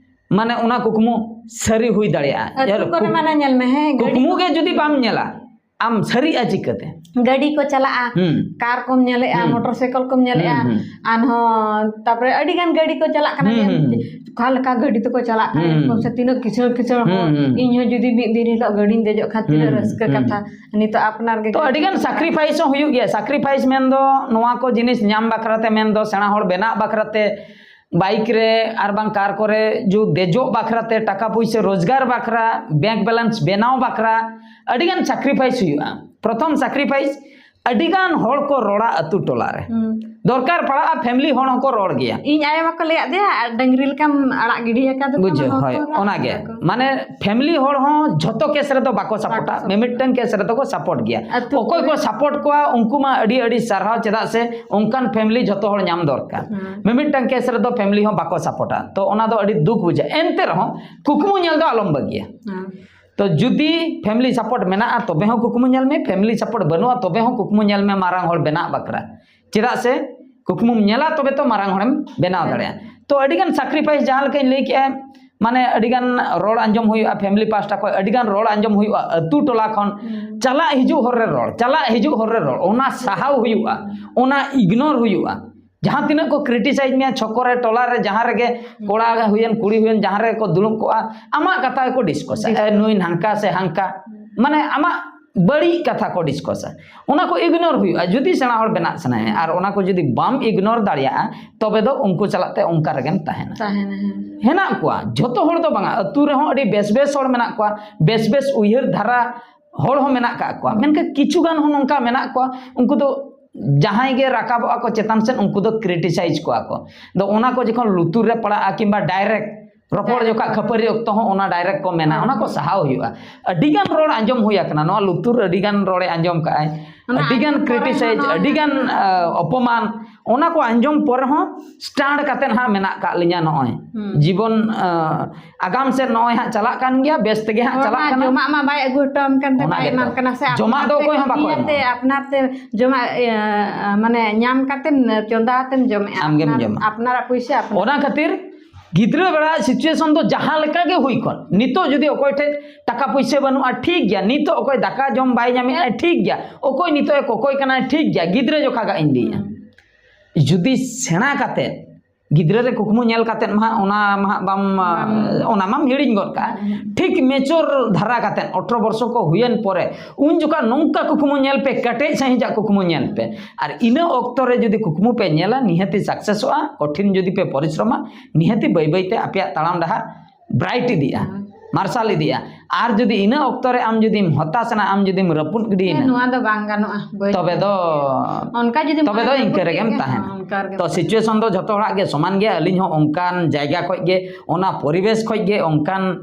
ᱢᱟᱱᱮ ᱚᱱᱟ ᱠᱩᱠᱢᱩ ᱥᱟᱹᱨᱤ ᱦᱩᱭ ᱫᱟᱲᱮᱭᱟᱜᱼᱟ᱾ ᱟᱹᱛᱩ ᱧᱮᱞ ᱠᱚᱨᱮ ᱠᱩᱠ-, ᱢᱟᱱᱮ ᱧᱮᱞ ᱢᱮ, ᱦᱮᱸ, ᱜᱟᱹᱰᱤ ᱠᱩᱠᱢᱩ ᱠᱚ ᱜᱮ ᱡᱩᱫᱤ ᱵᱟᱢ ᱧᱮᱞᱟ, ᱟᱢ ᱥᱟᱹᱨᱤᱜᱼᱟ ᱪᱤᱠᱟᱹᱛᱮ? ᱜᱟᱹᱰᱤ ᱠᱚ ᱪᱟᱞᱟᱜᱼᱟ, ᱦᱩᱸ᱾ ᱠᱟᱨ ᱠᱚᱢ ᱧᱮᱞᱮᱜᱼᱟ, ᱦᱩᱸ᱾ ᱢᱚᱴᱚᱨ ᱥᱟᱭᱠᱮᱞ ᱠᱚᱢ ᱧᱮᱞᱮᱜᱼᱟ, ᱦᱩᱸ, ᱦᱩᱸ᱾ ᱟᱨᱦᱚᱸ ᱛᱟᱯᱚᱨᱮ ᱟᱹᱰᱤ ᱜᱟᱱ ᱜᱟᱹᱰᱤ ᱠᱚ ᱪᱟᱞᱟᱜ ᱠᱟᱱᱟ, ᱦᱩᱸ, ᱧᱮᱞ ᱦᱩᱸ, ᱦᱩᱸ᱾ ᱚᱠᱟ ᱞᱮᱠᱟ ᱜᱟᱹᱰᱤ ᱛᱮᱠᱚ ᱪᱟᱞᱟᱜ ᱠᱟᱱᱟ, ᱦᱩᱸ, ᱮᱨᱚᱠᱚᱢ ᱦᱩᱸ᱾ ᱥᱮ ᱛᱤᱱᱟᱹᱜ ᱠᱤᱥᱟᱹᱬ ᱠᱤᱥᱟᱹᱬ ᱦᱚᱲ᱾ ᱦᱩᱸ, ᱦᱩᱸ᱾ ᱤᱧ ᱦᱚᱸ ᱡᱩᱫᱤ ᱢᱤᱫ ᱫᱤᱱ ᱦᱤᱞᱳᱜ ᱜᱟᱹᱰᱤᱧ ᱫᱮᱡᱚᱜ ᱠᱷᱟᱱ ᱛᱤᱱᱟᱹᱜ ᱦᱩᱸ, ᱨᱟᱹᱥᱠᱟᱹ ᱦᱩᱸ᱾ ᱠᱟᱛᱷᱟ᱾ ᱱᱤᱛᱚᱜ ᱟᱯᱱᱟᱨ ᱜᱮ ᱛᱚ ᱟᱹᱰᱤ ᱜᱟᱱ ᱥᱟᱠᱨᱤᱯᱷᱟᱭᱤᱥ ᱦᱚᱸ ᱦᱩᱭᱩᱜ ᱜᱮᱭᱟ᱾ ᱥᱟᱠᱨᱤᱯᱷᱟᱭᱤᱥ ᱢᱮᱱᱫᱚ ᱱᱚᱣᱟ ᱠᱚ ᱡᱤᱱᱤᱥ ᱧᱟᱢ ᱵᱟᱠᱷᱨᱟ ᱛᱮ, ᱢᱮᱱᱫᱚ ᱥᱮᱬᱟ ᱦᱚᱲ ᱵᱮᱱᱟᱜ ᱵᱟᱠᱷᱨᱟ ᱛᱮ, ᱵᱟᱭᱤᱠ ᱨᱮ ᱟᱨ ᱵᱟᱝ ᱠᱟᱨ ᱠᱚᱨᱮ ᱡᱩ ᱫᱮᱡᱚᱜ ᱵᱟᱠᱷᱨᱟ ᱛᱮ, ᱴᱟᱠᱟ ᱯᱩᱭᱥᱟᱹ ᱨᱳᱡᱽᱜᱟᱨ ᱵᱟᱠᱷᱨᱟ, ᱵᱮᱝᱠ ᱵᱮᱞᱮᱱᱥ ᱵᱮᱱᱟᱣ ᱵᱟᱠᱷᱨᱟ ᱟᱹᱰᱤ ᱜᱟᱱ ᱥᱟᱠᱨᱤᱯᱷᱟᱭᱤᱥ ᱦᱩᱭᱩᱜᱼᱟ᱾ ᱯᱨᱚᱛᱷᱚᱢ ᱥᱟᱠᱨᱤᱯᱷᱟᱭᱤᱥ, ᱟᱹᱰᱤ ᱜᱟᱱ ᱦᱚᱲ ᱠᱚ ᱨᱚᱲᱟ ᱟᱹᱛᱩ ᱴᱚᱞᱟ ᱨᱮ᱾ ᱦᱩᱸ᱾ ᱫᱚᱨᱠᱟᱨ ᱯᱟᱲᱟᱜᱼᱟ, ᱯᱷᱮᱢᱤᱞᱤ ᱦᱚᱲ ᱦᱚᱸᱠᱚ ᱨᱚᱲ ᱜᱮᱭᱟ᱾ ᱤᱧ ᱟᱭᱳ ᱵᱟᱠᱚ ᱞᱟᱹᱭᱟᱫ ᱫᱮᱭᱟ, ᱟᱨ ᱰᱟᱹᱝᱨᱤ ᱞᱮᱠᱟᱢ ᱟᱲᱟᱜ ᱜᱤᱰᱤ ᱟᱠᱟᱫᱮ ᱵᱩᱡᱷᱟᱹᱣ, ᱛᱟᱢᱟ ᱦᱚᱲ ᱦᱳᱭ, ᱠᱚ ᱨᱟᱜ ᱚᱱᱟᱜᱮ᱾ ᱟᱠᱚ᱾ ᱢᱟᱱᱮ, ᱯᱷᱮᱢᱤᱞᱤ ᱦᱚᱲ ᱦᱚᱸ ᱡᱷᱚᱛᱚ ᱠᱮᱥ ᱨᱮᱫᱚ ᱵᱟᱠᱚ ᱥᱟᱯᱳᱨᱴᱟ, ᱵᱟᱠᱚ ᱥᱟᱯᱳᱨᱴᱟ᱾ ᱢᱤᱢᱤᱫᱴᱟᱝ ᱠᱮᱥ ᱨᱮᱫᱚ ᱠᱚ ᱥᱟᱯᱳᱨᱴ ᱜᱮᱭᱟ᱾ ᱟᱹᱛᱩ ᱚᱠᱚᱭ ᱠᱚ ᱠᱚᱨᱮ᱾ ᱥᱟᱯᱳᱨᱴ ᱠᱚᱣᱟ, ᱩᱱᱠᱩ ᱢᱟ ᱟᱹᱰᱤ ᱟᱹᱰᱤ ᱥᱟᱨᱦᱟᱣ, ᱪᱮᱫᱟᱜ ᱥᱮ ᱚᱱᱠᱟᱱ ᱯᱷᱮᱢᱤᱞᱤ ᱡᱷᱚᱛᱚ ᱦᱚᱲ ᱧᱟᱢ ᱫᱚᱨᱠᱟᱨ᱾ ᱦᱮᱸ᱾ ᱢᱤᱢᱤᱫᱴᱟᱝ ᱠᱮᱥ ᱨᱮᱫᱚ ᱯᱷᱮᱢᱤᱞᱤ ᱦᱚᱸ ᱵᱟᱠᱚ ᱥᱟᱯᱳᱨᱴᱟ, ᱛᱚ ᱚᱱᱟ ᱫᱚ ᱟᱹᱰᱤ ᱫᱩᱠ ᱵᱩᱡᱷᱟᱹᱜᱼᱟ᱾ ᱮᱱᱛᱮ ᱨᱮᱦᱚᱸ ᱠᱩᱠᱢᱩ ᱧᱮᱞ ᱫᱚ ᱟᱞᱚᱢ ᱵᱟᱹᱜᱤᱭᱟ᱾ ᱦᱮᱸ᱾ ᱛᱚ ᱡᱩᱫᱤ ᱯᱷᱮᱢᱤᱞᱤ ᱥᱟᱯᱳᱨᱴ ᱢᱮᱱᱟᱜᱼᱟ, ᱛᱚᱵᱮ ᱦᱚᱸ ᱠᱩᱠᱢᱩ ᱧᱮᱞ ᱢᱮ, ᱯᱷᱮᱢᱤᱞᱤ ᱥᱟᱯᱳᱨᱴ ᱵᱟᱹᱱᱩᱜᱼᱟ, ᱛᱚᱵᱮ ᱦᱚᱸ ᱠᱩᱠᱢᱩ ᱧᱮᱞ ᱢᱮ ᱢᱟᱨᱟᱝ ᱦᱚᱲ ᱵᱮᱱᱟᱜ ᱵᱟᱠᱷᱨᱟ᱾ ᱪᱮᱫᱟᱜ ᱥᱮ ᱠᱩᱠᱢᱩᱢ ᱧᱮᱞᱟ, ᱛᱚᱵᱮ ᱛᱚ ᱢᱟᱨᱟᱝ ᱦᱚᱲᱮᱢ ᱵᱮᱱᱟᱣ ᱦᱮᱸ᱾ ᱫᱟᱲᱮᱭᱟᱜᱼᱟ᱾ ᱛᱚ ᱟᱹᱰᱤᱜᱟᱱ ᱥᱟᱠᱨᱤᱯᱷᱟᱭᱤᱥ, ᱡᱟᱦᱟᱸ ᱞᱮᱠᱟᱧ ᱞᱟᱹᱭ ᱠᱮᱜᱼᱟ, ᱢᱟᱱᱮ ᱟᱹᱰᱤᱜᱟᱱ ᱨᱚᱲ ᱟᱸᱡᱚᱢ ᱦᱩᱭᱩᱜᱼᱟ, ᱯᱷᱮᱢᱤᱞᱤ ᱯᱟᱦᱴᱟ ᱠᱷᱚᱱ ᱟᱹᱰᱤᱜᱟᱱ ᱨᱚᱲ ᱟᱸᱡᱚᱢ ᱦᱩᱭᱩᱜᱼᱟ, ᱟᱹᱛᱩ ᱴᱚᱞᱟ ᱠᱷᱚᱱ ᱦᱩᱸ᱾ ᱪᱟᱞᱟᱜ ᱦᱤᱡᱩᱜ ᱦᱚᱨ ᱨᱮ ᱨᱚᱲ, ᱪᱟᱞᱟᱜ ᱦᱤᱡᱩᱜ ᱦᱚᱨ ᱨᱮ ᱨᱚᱲ, ᱚᱱᱟ ᱥᱟᱦᱟᱣ ᱦᱩᱭᱩᱜᱼᱟ, ᱚᱱᱟ ᱤᱜᱱᱳᱨ ᱦᱩᱭᱩᱜᱼᱟ᱾ ᱡᱟᱦᱟᱸ ᱛᱤᱱᱟᱹᱜ ᱠᱚ ᱠᱨᱤᱴᱤᱥᱟᱭᱤᱡᱽ ᱢᱮᱭᱟ, ᱪᱷᱚᱠᱚ ᱨᱮ, ᱴᱚᱞᱟ ᱨᱮ, ᱡᱟᱦᱟᱸ ᱨᱮᱜᱮ, ᱦᱩᱸ᱾ ᱠᱚᱲᱟ ᱦᱩᱭᱮᱱ, ᱠᱩᱲᱤ ᱦᱩᱭᱮᱱ, ᱡᱟᱦᱟᱸ ᱨᱮᱜᱮ ᱠᱚ ᱫᱩᱲᱩᱵ ᱠᱚᱜᱼᱟ, ᱟᱢᱟᱜ ᱠᱟᱛᱷᱟ ᱜᱮᱠᱚ ᱰᱤᱥᱠᱚᱥᱟ᱾ ᱰᱤᱥᱠᱚᱥ᱾ "ᱮ, ᱱᱩᱭ ᱱᱷᱟᱝᱠᱟ ᱥᱮ ᱦᱟᱝᱠᱟ", ᱦᱩᱸ᱾ ᱢᱟᱱᱮ ᱟᱢᱟᱜ ᱵᱟᱹᱲᱤᱡ ᱠᱟᱛᱷᱟ ᱠᱚ ᱰᱤᱥᱠᱚᱥᱟ᱾ ᱚᱱᱟ ᱠᱚ ᱤᱜᱱᱳᱨ ᱦᱩᱭᱩᱜᱼᱟ᱾ ᱡᱩᱫᱤ ᱥᱮᱬᱟ ᱦᱚᱲ ᱵᱮᱱᱟᱜ ᱥᱟᱱᱟᱭᱟ ᱟᱨ ᱚᱱᱟ ᱠᱚ ᱡᱩᱫᱤ ᱵᱟᱢ ᱤᱜᱱᱳᱨ ᱫᱟᱲᱮᱭᱟᱜᱼᱟ, ᱛᱚᱵᱮ ᱫᱚ ᱩᱱᱠᱩ ᱥᱟᱞᱟᱜ ᱛᱮ ᱚᱱᱠᱟ ᱨᱮᱜᱮᱢ ᱛᱟᱦᱮᱱᱟ᱾ ᱛᱟᱦᱮᱱᱟ, ᱦᱮᱸ᱾ ᱦᱮᱱᱟᱜ ᱠᱚᱣᱟ, ᱡᱷᱚᱛᱚ ᱦᱚᱲ ᱫᱚ ᱵᱟᱝᱟ, ᱟᱹᱛᱩ ᱨᱮᱦᱚᱸ ᱟᱹᱰᱤ ᱵᱮᱥ ᱵᱮᱥ ᱦᱚᱲ ᱢᱮᱱᱟᱜ ᱠᱚᱣᱟ, ᱵᱮᱥ ᱵᱮᱥ ᱩᱭᱦᱟᱹᱨ ᱫᱷᱟᱨᱟ ᱦᱚᱲ ᱦᱚᱸ ᱢᱮᱱᱟᱜ ᱠᱟᱜ ᱠᱚᱣᱟ᱾ ᱢᱮᱱᱠᱷᱟᱱ ᱠᱤᱪᱷᱩ ᱜᱟᱱ ᱦᱚᱸ ᱱᱚᱝᱠᱟ ᱢᱮᱱᱟᱜ ᱠᱚᱣᱟ, ᱩᱱᱠᱩ ᱫᱚ ᱡᱟᱦᱟᱸᱭ ᱜᱮ ᱨᱟᱠᱟᱵᱚᱜᱼᱟ ᱠᱚ ᱪᱮᱛᱟᱱ ᱥᱮᱫ, ᱩᱱᱠᱩ ᱫᱚ ᱠᱨᱤᱴᱤᱥᱟᱭᱤᱡᱽ ᱠᱚᱣᱟ ᱠᱚ᱾ ᱫᱚ ᱚᱱᱟ ᱠᱚ ᱡᱚᱠᱷᱚᱱ ᱞᱩᱛᱩᱨ ᱨᱮ ᱯᱟᱲᱟᱜᱼᱟ ᱠᱤᱝᱵᱟ ᱰᱟᱭᱨᱮᱠᱴ ᱨᱚᱯᱚᱲ ᱰᱟᱭᱨᱮᱠᱴ ᱡᱚᱠᱷᱚᱱ ᱠᱷᱟᱹᱯᱟᱹᱨᱤ ᱚᱠᱛᱚ ᱦᱚᱸ ᱚᱱᱟ ᱰᱟᱭᱨᱮᱠᱴ ᱠᱚ ᱢᱮᱱᱟ, ᱚᱱᱟ ᱠᱚ ᱥᱟᱦᱟᱣ ᱦᱩᱭᱩᱜᱼᱟ᱾ ᱟᱹᱰᱤ ᱜᱟᱱ ᱨᱚᱲ ᱟᱸᱡᱚᱢ ᱦᱩᱭ ᱟᱠᱟᱱᱟ, ᱱᱚᱣᱟ ᱞᱩᱛᱩᱨ ᱟᱹᱰᱤ ᱜᱟᱱ ᱨᱚᱲᱮ ᱟᱸᱡᱚᱢ ᱠᱟᱜᱼᱟᱭ, ᱚᱱᱟ ᱟᱹᱰᱤ ᱜᱟᱱ ᱟᱸᱡᱚᱢ ᱯᱚᱨᱮ ᱠᱨᱤᱴᱤᱥᱟᱭᱤᱡᱽ, ᱦᱚᱸ ᱱᱚᱜᱼᱚᱭ ᱟᱹᱰᱤ ᱜᱟᱱ ᱟᱸ, ᱚᱯᱚᱢᱟᱱ, ᱚᱱᱟ ᱠᱚ ᱟᱸᱡᱚᱢ ᱯᱚᱨᱮ ᱦᱚᱸ ᱥᱴᱟᱱᱰ ᱠᱟᱛᱮᱫ ᱦᱟᱸᱜ ᱢᱮᱱᱟᱜ ᱠᱟᱜ ᱞᱤᱧᱟ ᱱᱚᱜᱼᱚᱭ᱾ ᱦᱩᱸ᱾ ᱡᱤᱵᱚᱱ ᱟᱸ, ᱟᱜᱟᱢ ᱥᱮᱫ ᱱᱚᱜᱼᱚᱭ ᱦᱟᱸᱜ ᱪᱟᱞᱟᱜ ᱠᱟᱱ ᱜᱮᱭᱟ, ᱵᱮᱥ ᱛᱮᱜᱮ ᱦᱟᱸᱜ ᱦᱚᱲ ᱪᱟᱞᱟᱜ ᱢᱟ ᱠᱟᱱᱟ᱾ ᱡᱚᱢᱟᱜ ᱢᱟ ᱵᱟᱭ ᱟᱹᱜᱩ ᱦᱚᱴᱚ ᱟᱢ ᱠᱟᱱ ᱛᱮ, ᱚᱱᱟ ᱵᱟᱭ ᱜᱮᱛᱚ᱾ ᱮᱢᱟᱢ ᱠᱟᱱᱟ ᱥᱮ, ᱡᱚᱢᱟᱜ ᱫᱚ ᱟᱯᱱᱟᱨ ᱚᱠᱚᱭ ᱦᱚᱸ ᱛᱮ ᱵᱟᱠᱚ ᱱᱤᱭᱟᱹᱛᱮ ᱮᱢᱚᱜᱼᱟ᱾ ᱟᱯᱱᱟᱨ ᱛᱮ ᱡᱚᱢᱟᱜ, ᱤᱭᱟᱹ, ᱢᱟᱱᱮ ᱧᱟᱢ ᱠᱟᱛᱮᱢ ᱪᱚᱸᱫᱟ ᱠᱟᱛᱮᱢ ᱡᱚᱢᱮᱜᱼᱟ᱾ ᱟᱢᱜᱮᱢ ᱟᱯᱱᱟᱨ, ᱡᱚᱢᱟ᱾ ᱟᱯᱱᱟᱨᱟᱜ ᱯᱩᱭᱥᱟᱹ ᱟᱯᱱᱟᱨ᱾ ᱚᱱᱟ ᱠᱷᱟᱹᱛᱤᱨ ᱜᱤᱫᱽᱨᱟᱹ ᱵᱮᱲᱟ ᱥᱤᱪᱩᱭᱮᱥᱚᱱ ᱫᱚ ᱡᱟᱦᱟᱸ ᱞᱮᱠᱟ ᱜᱮ ᱦᱩᱭ ᱠᱚᱜ, ᱱᱤᱛᱚᱜ ᱡᱩᱫᱤ ᱚᱠᱚᱭ ᱴᱷᱮᱡ ᱴᱟᱠᱟ ᱯᱩᱭᱥᱟᱹ ᱵᱟᱹᱱᱩᱜᱼᱟ, ᱴᱷᱤᱠ ᱜᱮᱭᱟ, ᱱᱤᱛᱚᱜ ᱚᱠᱚᱭ ᱫᱟᱠᱟ ᱡᱚᱢ ᱵᱟᱭ ᱧᱟᱢᱮᱜᱼᱟ, ᱴᱷᱤᱠ ᱜᱮᱭᱟ, ᱚᱠᱚᱭ ᱱᱤᱛᱚᱜ ᱮ ᱠᱚᱠᱚᱭ ᱠᱟᱱᱟ, ᱴᱷᱤᱠ ᱜᱮᱭᱟ, ᱜᱤᱫᱽᱨᱟᱹ ᱡᱚᱠᱷᱟ ᱜᱟᱜ ᱤᱧ ᱞᱟᱹᱭᱮᱜᱼᱟ᱾ ᱡᱩᱫᱤ ᱥᱮᱬᱟ ᱠᱟᱛᱮ ᱜᱤᱫᱽᱨᱟᱹ ᱨᱮ ᱠᱩᱠᱢᱩ ᱧᱮᱞ ᱠᱟᱛᱮᱫ ᱢᱟ ᱦᱟᱸᱜ ᱚᱱᱟ ᱢᱟ ᱦᱟᱸᱜ ᱵᱟᱢ, ᱵᱟᱢ ᱚᱱᱟ ᱢᱟᱢ ᱦᱤᱲᱤᱧ ᱜᱚᱫ ᱠᱟᱜᱼᱟ᱾ ᱴᱷᱤᱠ ᱢᱮᱪᱳᱨ ᱫᱷᱟᱨᱟ ᱠᱟᱛᱮᱫ, ᱟᱴᱷᱨᱚ ᱵᱚᱨᱥᱚ ᱠᱚ ᱦᱩᱭᱮᱱ ᱯᱚᱨᱮ, ᱩᱱ ᱡᱚᱠᱷᱚᱱ ᱱᱚᱝᱠᱟ ᱠᱩᱠᱢᱩ ᱧᱮᱞ ᱯᱮ, ᱠᱮᱴᱮᱡ ᱥᱟᱺᱦᱤᱡᱟᱜ ᱠᱩᱠᱢᱩ ᱧᱮᱞ ᱯᱮ᱾ ᱟᱨ ᱤᱱᱟᱹ ᱚᱠᱛᱚ ᱨᱮ ᱡᱩᱫᱤ ᱠᱩᱠᱢᱩ ᱯᱮ ᱧᱮᱞᱟ, ᱱᱤᱦᱟᱹᱛᱤ ᱥᱟᱠᱥᱮᱥᱚᱜᱼᱟ᱾ ᱠᱚᱴᱷᱤᱱ ᱡᱩᱫᱤ ᱯᱮ ᱯᱚᱨᱤᱥᱨᱚᱢᱟ, ᱱᱤᱦᱟᱹᱛᱤ ᱵᱟᱹᱭ ᱵᱟᱹᱭ ᱛᱮ ᱟᱯᱮᱭᱟᱜ ᱛᱟᱲᱟᱢ ᱰᱟᱦᱟᱨ ᱵᱨᱟᱭᱤᱴ ᱤᱫᱤᱜᱼᱟ, ᱢᱟᱨᱥᱟᱞ ᱤᱫᱤᱜᱼᱟ᱾ ᱟᱨ ᱡᱩᱫᱤ ᱤᱱᱟᱹ ᱚᱠᱛᱚ ᱨᱮ ᱟᱢ ᱡᱩᱫᱤᱢ ᱦᱚᱛᱟᱥᱮᱱᱟ, ᱟᱢ ᱡᱩᱫᱤᱢ ᱨᱟᱹᱯᱩᱫ ᱜᱤᱰᱤᱭᱮᱱᱟ, ᱱᱚᱣᱟ ᱫᱚ ᱵᱟᱝ ᱜᱟᱱᱚᱜᱼᱟ, ᱵᱟᱹᱧ ᱛᱚᱵᱮ ᱫᱚ ᱚᱱᱠᱟ ᱡᱩᱫᱤ ᱛᱚᱵᱮ ᱫᱚ ᱢᱚᱱᱮ ᱤᱱᱠᱟᱹ ᱠᱮᱫ ᱨᱮᱜᱮᱢ ᱜᱮ, ᱛᱟᱦᱮᱱᱟ᱾ ᱚᱱᱠᱟ ᱨᱮᱜᱮᱢ ᱛᱚ ᱛᱟᱦᱮᱱᱟ᱾ ᱥᱤᱪᱩᱭᱮᱥᱚᱱ ᱫᱚ ᱡᱷᱚᱛᱚ ᱦᱚᱲᱟᱜ ᱜᱮ ᱥᱚᱢᱟᱱ ᱜᱮᱭᱟ᱾ ᱟᱹᱞᱤᱧ ᱦᱚᱸ ᱚᱱᱠᱟᱱ ᱡᱟᱭᱜᱟ ᱠᱷᱚᱡ ᱜᱮ, ᱚᱱᱟ ᱯᱚᱨᱤᱵᱮᱥ ᱠᱷᱚᱡ ᱜᱮ, ᱚᱱᱠᱟᱱ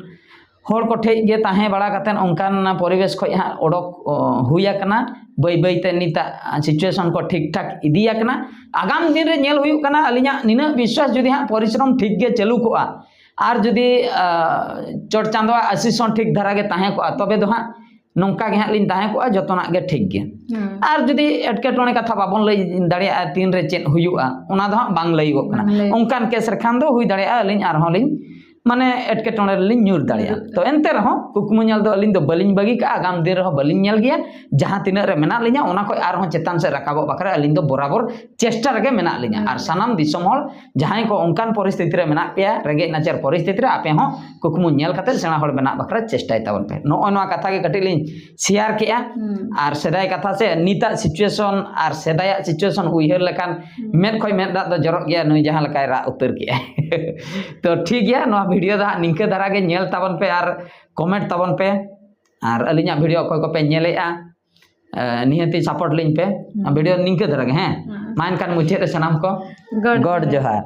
ᱦᱚᱲ ᱠᱚ ᱴᱷᱮᱡ ᱜᱮ ᱛᱟᱦᱮᱸ ᱵᱟᱲᱟ ᱠᱟᱛᱮᱫ ᱚᱱᱠᱟᱱ ᱯᱚᱨᱤᱵᱮᱥ ᱠᱷᱚᱡ ᱦᱟᱸᱜ ᱚᱰᱚᱠ, ᱚ, ᱦᱩᱭ ᱟᱠᱟᱱᱟ᱾ ᱵᱟᱹᱭ ᱵᱟᱹᱭ ᱛᱮ ᱱᱤᱛᱟᱜ ᱥᱤᱪᱩᱭᱮᱥᱚᱱ ᱠᱚ ᱴᱷᱤᱠ ᱴᱷᱟᱠ ᱤᱫᱤ ᱟᱠᱟᱱᱟ᱾ ᱟᱜᱟᱢ ᱫᱤᱱ ᱨᱮ ᱧᱮᱞ ᱦᱩᱭᱩᱜ ᱠᱟᱱᱟ, ᱟᱹᱞᱤᱧᱟᱜ ᱱᱤᱱᱟᱹᱜ ᱵᱤᱥᱣᱟᱥ, ᱡᱩᱫᱤ ᱦᱟᱸᱜ ᱯᱚᱨᱤᱥᱨᱚᱢ ᱴᱷᱤᱠ ᱜᱮ ᱪᱟᱹᱞᱩ ᱠᱚᱜᱼᱟ ᱟᱨ ᱡᱩᱫᱤ, ᱟ, ᱪᱚᱴ ᱪᱟᱸᱫᱳᱣᱟᱜ ᱟᱥᱤᱥ ᱦᱚᱸ ᱴᱷᱤᱠ ᱫᱷᱟᱨᱟ ᱜᱮ ᱛᱟᱦᱮᱸ ᱠᱚᱜᱼᱟ, ᱛᱚᱵᱮ ᱫᱚ ᱦᱟᱸᱜ ᱱᱚᱝᱠᱟ ᱜᱮ ᱦᱟᱸᱜ ᱞᱤᱧ ᱛᱟᱦᱮᱸ ᱠᱚᱜᱼᱟ, ᱡᱚᱛᱚᱱᱟᱜ ᱜᱮ ᱴᱷᱤᱠ ᱜᱮ᱾ ᱦᱩᱸ᱾ ᱟᱨ ᱡᱩᱫᱤ ᱮᱴᱠᱮᱴᱚᱬᱮ ᱠᱟᱛᱷᱟ ᱵᱟᱵᱚᱱ ᱞᱟᱹᱭ ᱫᱟᱲᱮᱭᱟᱜᱼᱟ, ᱛᱤᱱᱨᱮ ᱪᱮᱫ ᱦᱩᱭᱩᱜᱼᱟ, ᱚᱱᱟ ᱫᱚ ᱦᱟᱸᱜ ᱵᱟᱝ ᱞᱟᱹᱭᱚᱜ ᱠᱟᱱᱟ᱾ ᱵᱟᱝ ᱞᱟᱹᱭᱚᱜ ᱚᱱᱠᱟᱱ ᱠᱮᱥ ᱨᱮᱠᱷᱟᱱ ᱫᱚ ᱦᱩᱭ ᱫᱟᱲᱮᱭᱟᱜᱼᱟ, ᱟᱹᱞᱤᱧ ᱟᱨᱦᱚᱸ ᱞᱤᱧ ᱢᱟᱱᱮ ᱮᱴᱠᱮᱴᱚᱬᱮ ᱨᱮᱞᱤᱧ ᱧᱩᱨ ᱫᱟᱲᱮᱭᱟᱜᱼᱟ᱾ ᱛᱚ ᱮᱱᱛᱮ ᱨᱮᱦᱚᱸ ᱠᱩᱠᱢᱩ ᱧᱮᱞ ᱫᱚ ᱟᱹᱞᱤᱧ ᱫᱚ ᱵᱟᱹᱞᱤᱧ ᱵᱟᱹᱜᱤ ᱠᱟᱜᱼᱟ, ᱟᱜᱟᱢ ᱫᱤᱱ ᱨᱮᱦᱚᱸ ᱵᱟᱹᱞᱤᱧ ᱧᱮᱞ ᱜᱮᱭᱟ᱾ ᱡᱟᱦᱟᱸ ᱛᱤᱱᱟᱹᱜ ᱨᱮ ᱢᱮᱱᱟᱜ ᱞᱤᱧᱟ ᱚᱱᱟ ᱠᱷᱚᱱ ᱟᱨᱦᱚᱸ ᱪᱮᱛᱟᱱ ᱥᱮᱫ ᱨᱟᱠᱟᱵᱚᱜ ᱵᱟᱠᱷᱨᱟ ᱟᱹᱞᱤᱧ ᱫᱚ ᱵᱚᱨᱟᱵᱚᱨ ᱪᱮᱥᱴᱟ ᱨᱮᱜᱮ ᱢᱮᱱᱟᱜ ᱞᱤᱧᱟ᱾ ᱟᱨ ᱥᱟᱱᱟᱢ ᱫᱤᱥᱚᱢ ᱦᱚᱲ ᱡᱟᱦᱟᱸᱭ ᱠᱚ ᱚᱱᱠᱟᱱ ᱯᱚᱨᱤᱥᱛᱷᱤᱛᱤ ᱨᱮ ᱢᱮᱱᱟᱜ ᱯᱮᱭᱟ, ᱨᱮᱸᱜᱮᱡ ᱱᱟᱪᱟᱨ ᱯᱚᱨᱤᱥᱛᱷᱤᱛᱤ ᱨᱮ, ᱟᱯᱮ ᱦᱚᱸ ᱠᱩᱠᱢᱩ ᱧᱮᱞ ᱠᱟᱛᱮ ᱥᱮᱬᱟ ᱦᱚᱲ ᱵᱮᱱᱟᱜ ᱵᱟᱠᱷᱨᱟ ᱪᱮᱥᱴᱟᱭ ᱛᱟᱵᱚᱱ ᱯᱮ᱾ ᱱᱚᱜᱼᱚᱭ ᱱᱚᱣᱟ ᱠᱟᱛᱷᱟ ᱜᱮ ᱠᱟᱹᱴᱤᱡ ᱞᱤᱧ ᱥᱮᱭᱟᱨ ᱠᱮᱜᱼᱟ᱾ ᱟᱨ ᱥᱮᱫᱟᱭ ᱠᱟᱛᱷᱟ ᱥᱮ ᱱᱤᱛᱟᱜ ᱥᱤᱪᱩᱭᱮᱥᱚᱱ ᱟᱨ ᱥᱮᱫᱟᱭᱟᱜ ᱥᱤᱪᱩᱭᱮᱥᱚᱱ ᱩᱭᱦᱟᱹᱨ ᱞᱮᱠᱷᱟᱱ ᱢᱮᱫ ᱠᱷᱚᱱ ᱢᱮᱫ ᱫᱟᱜ ᱫᱚ ᱡᱚᱨᱚᱜ ᱜᱮᱭᱟ, ᱱᱩᱭ ᱡᱟᱦᱟᱸ ᱞᱮᱠᱟᱭ ᱨᱟᱜ ᱩᱛᱟᱹᱨ ᱠᱮᱜᱼᱟᱭ᱾ ᱛᱚ ᱴᱷᱤᱠ ᱜᱮᱭᱟ, ᱱᱚᱣᱟ ᱵᱷᱤᱰᱤᱭᱳ ᱫᱚ ᱦᱟᱸᱜ ᱱᱤᱝᱠᱟᱹ ᱫᱷᱟᱨᱟ ᱜᱮ ᱧᱮᱞ ᱛᱟᱵᱚᱱ ᱯᱮ ᱟᱨ ᱠᱚᱢᱮᱱᱴ ᱛᱟᱵᱚᱱ ᱯᱮ᱾ ᱟᱨ ᱟᱹᱞᱤᱧᱟᱜ ᱵᱷᱤᱰᱤᱭᱳ ᱚᱠᱚᱭ ᱠᱚᱯᱮ ᱧᱮᱞᱮᱜᱼᱟ, ᱮ, ᱱᱤᱦᱟᱹᱛᱤ ᱥᱟᱯᱳᱨᱴ ᱞᱤᱧ ᱯᱮ᱾ ᱵᱷᱤᱰᱤᱭᱳ ᱱᱤᱝᱠᱟᱹ ᱫᱷᱟᱨᱟ ᱜᱮ, ᱦᱮᱸ? ᱢᱟ ᱮᱱᱠᱷᱟᱱ ᱢᱩᱪᱟᱹᱫ ᱨᱮ ᱥᱟᱱᱟᱢ ᱠᱚ ᱜᱚᱰ ᱜᱚᱰ ᱡᱚᱦᱟᱨ᱾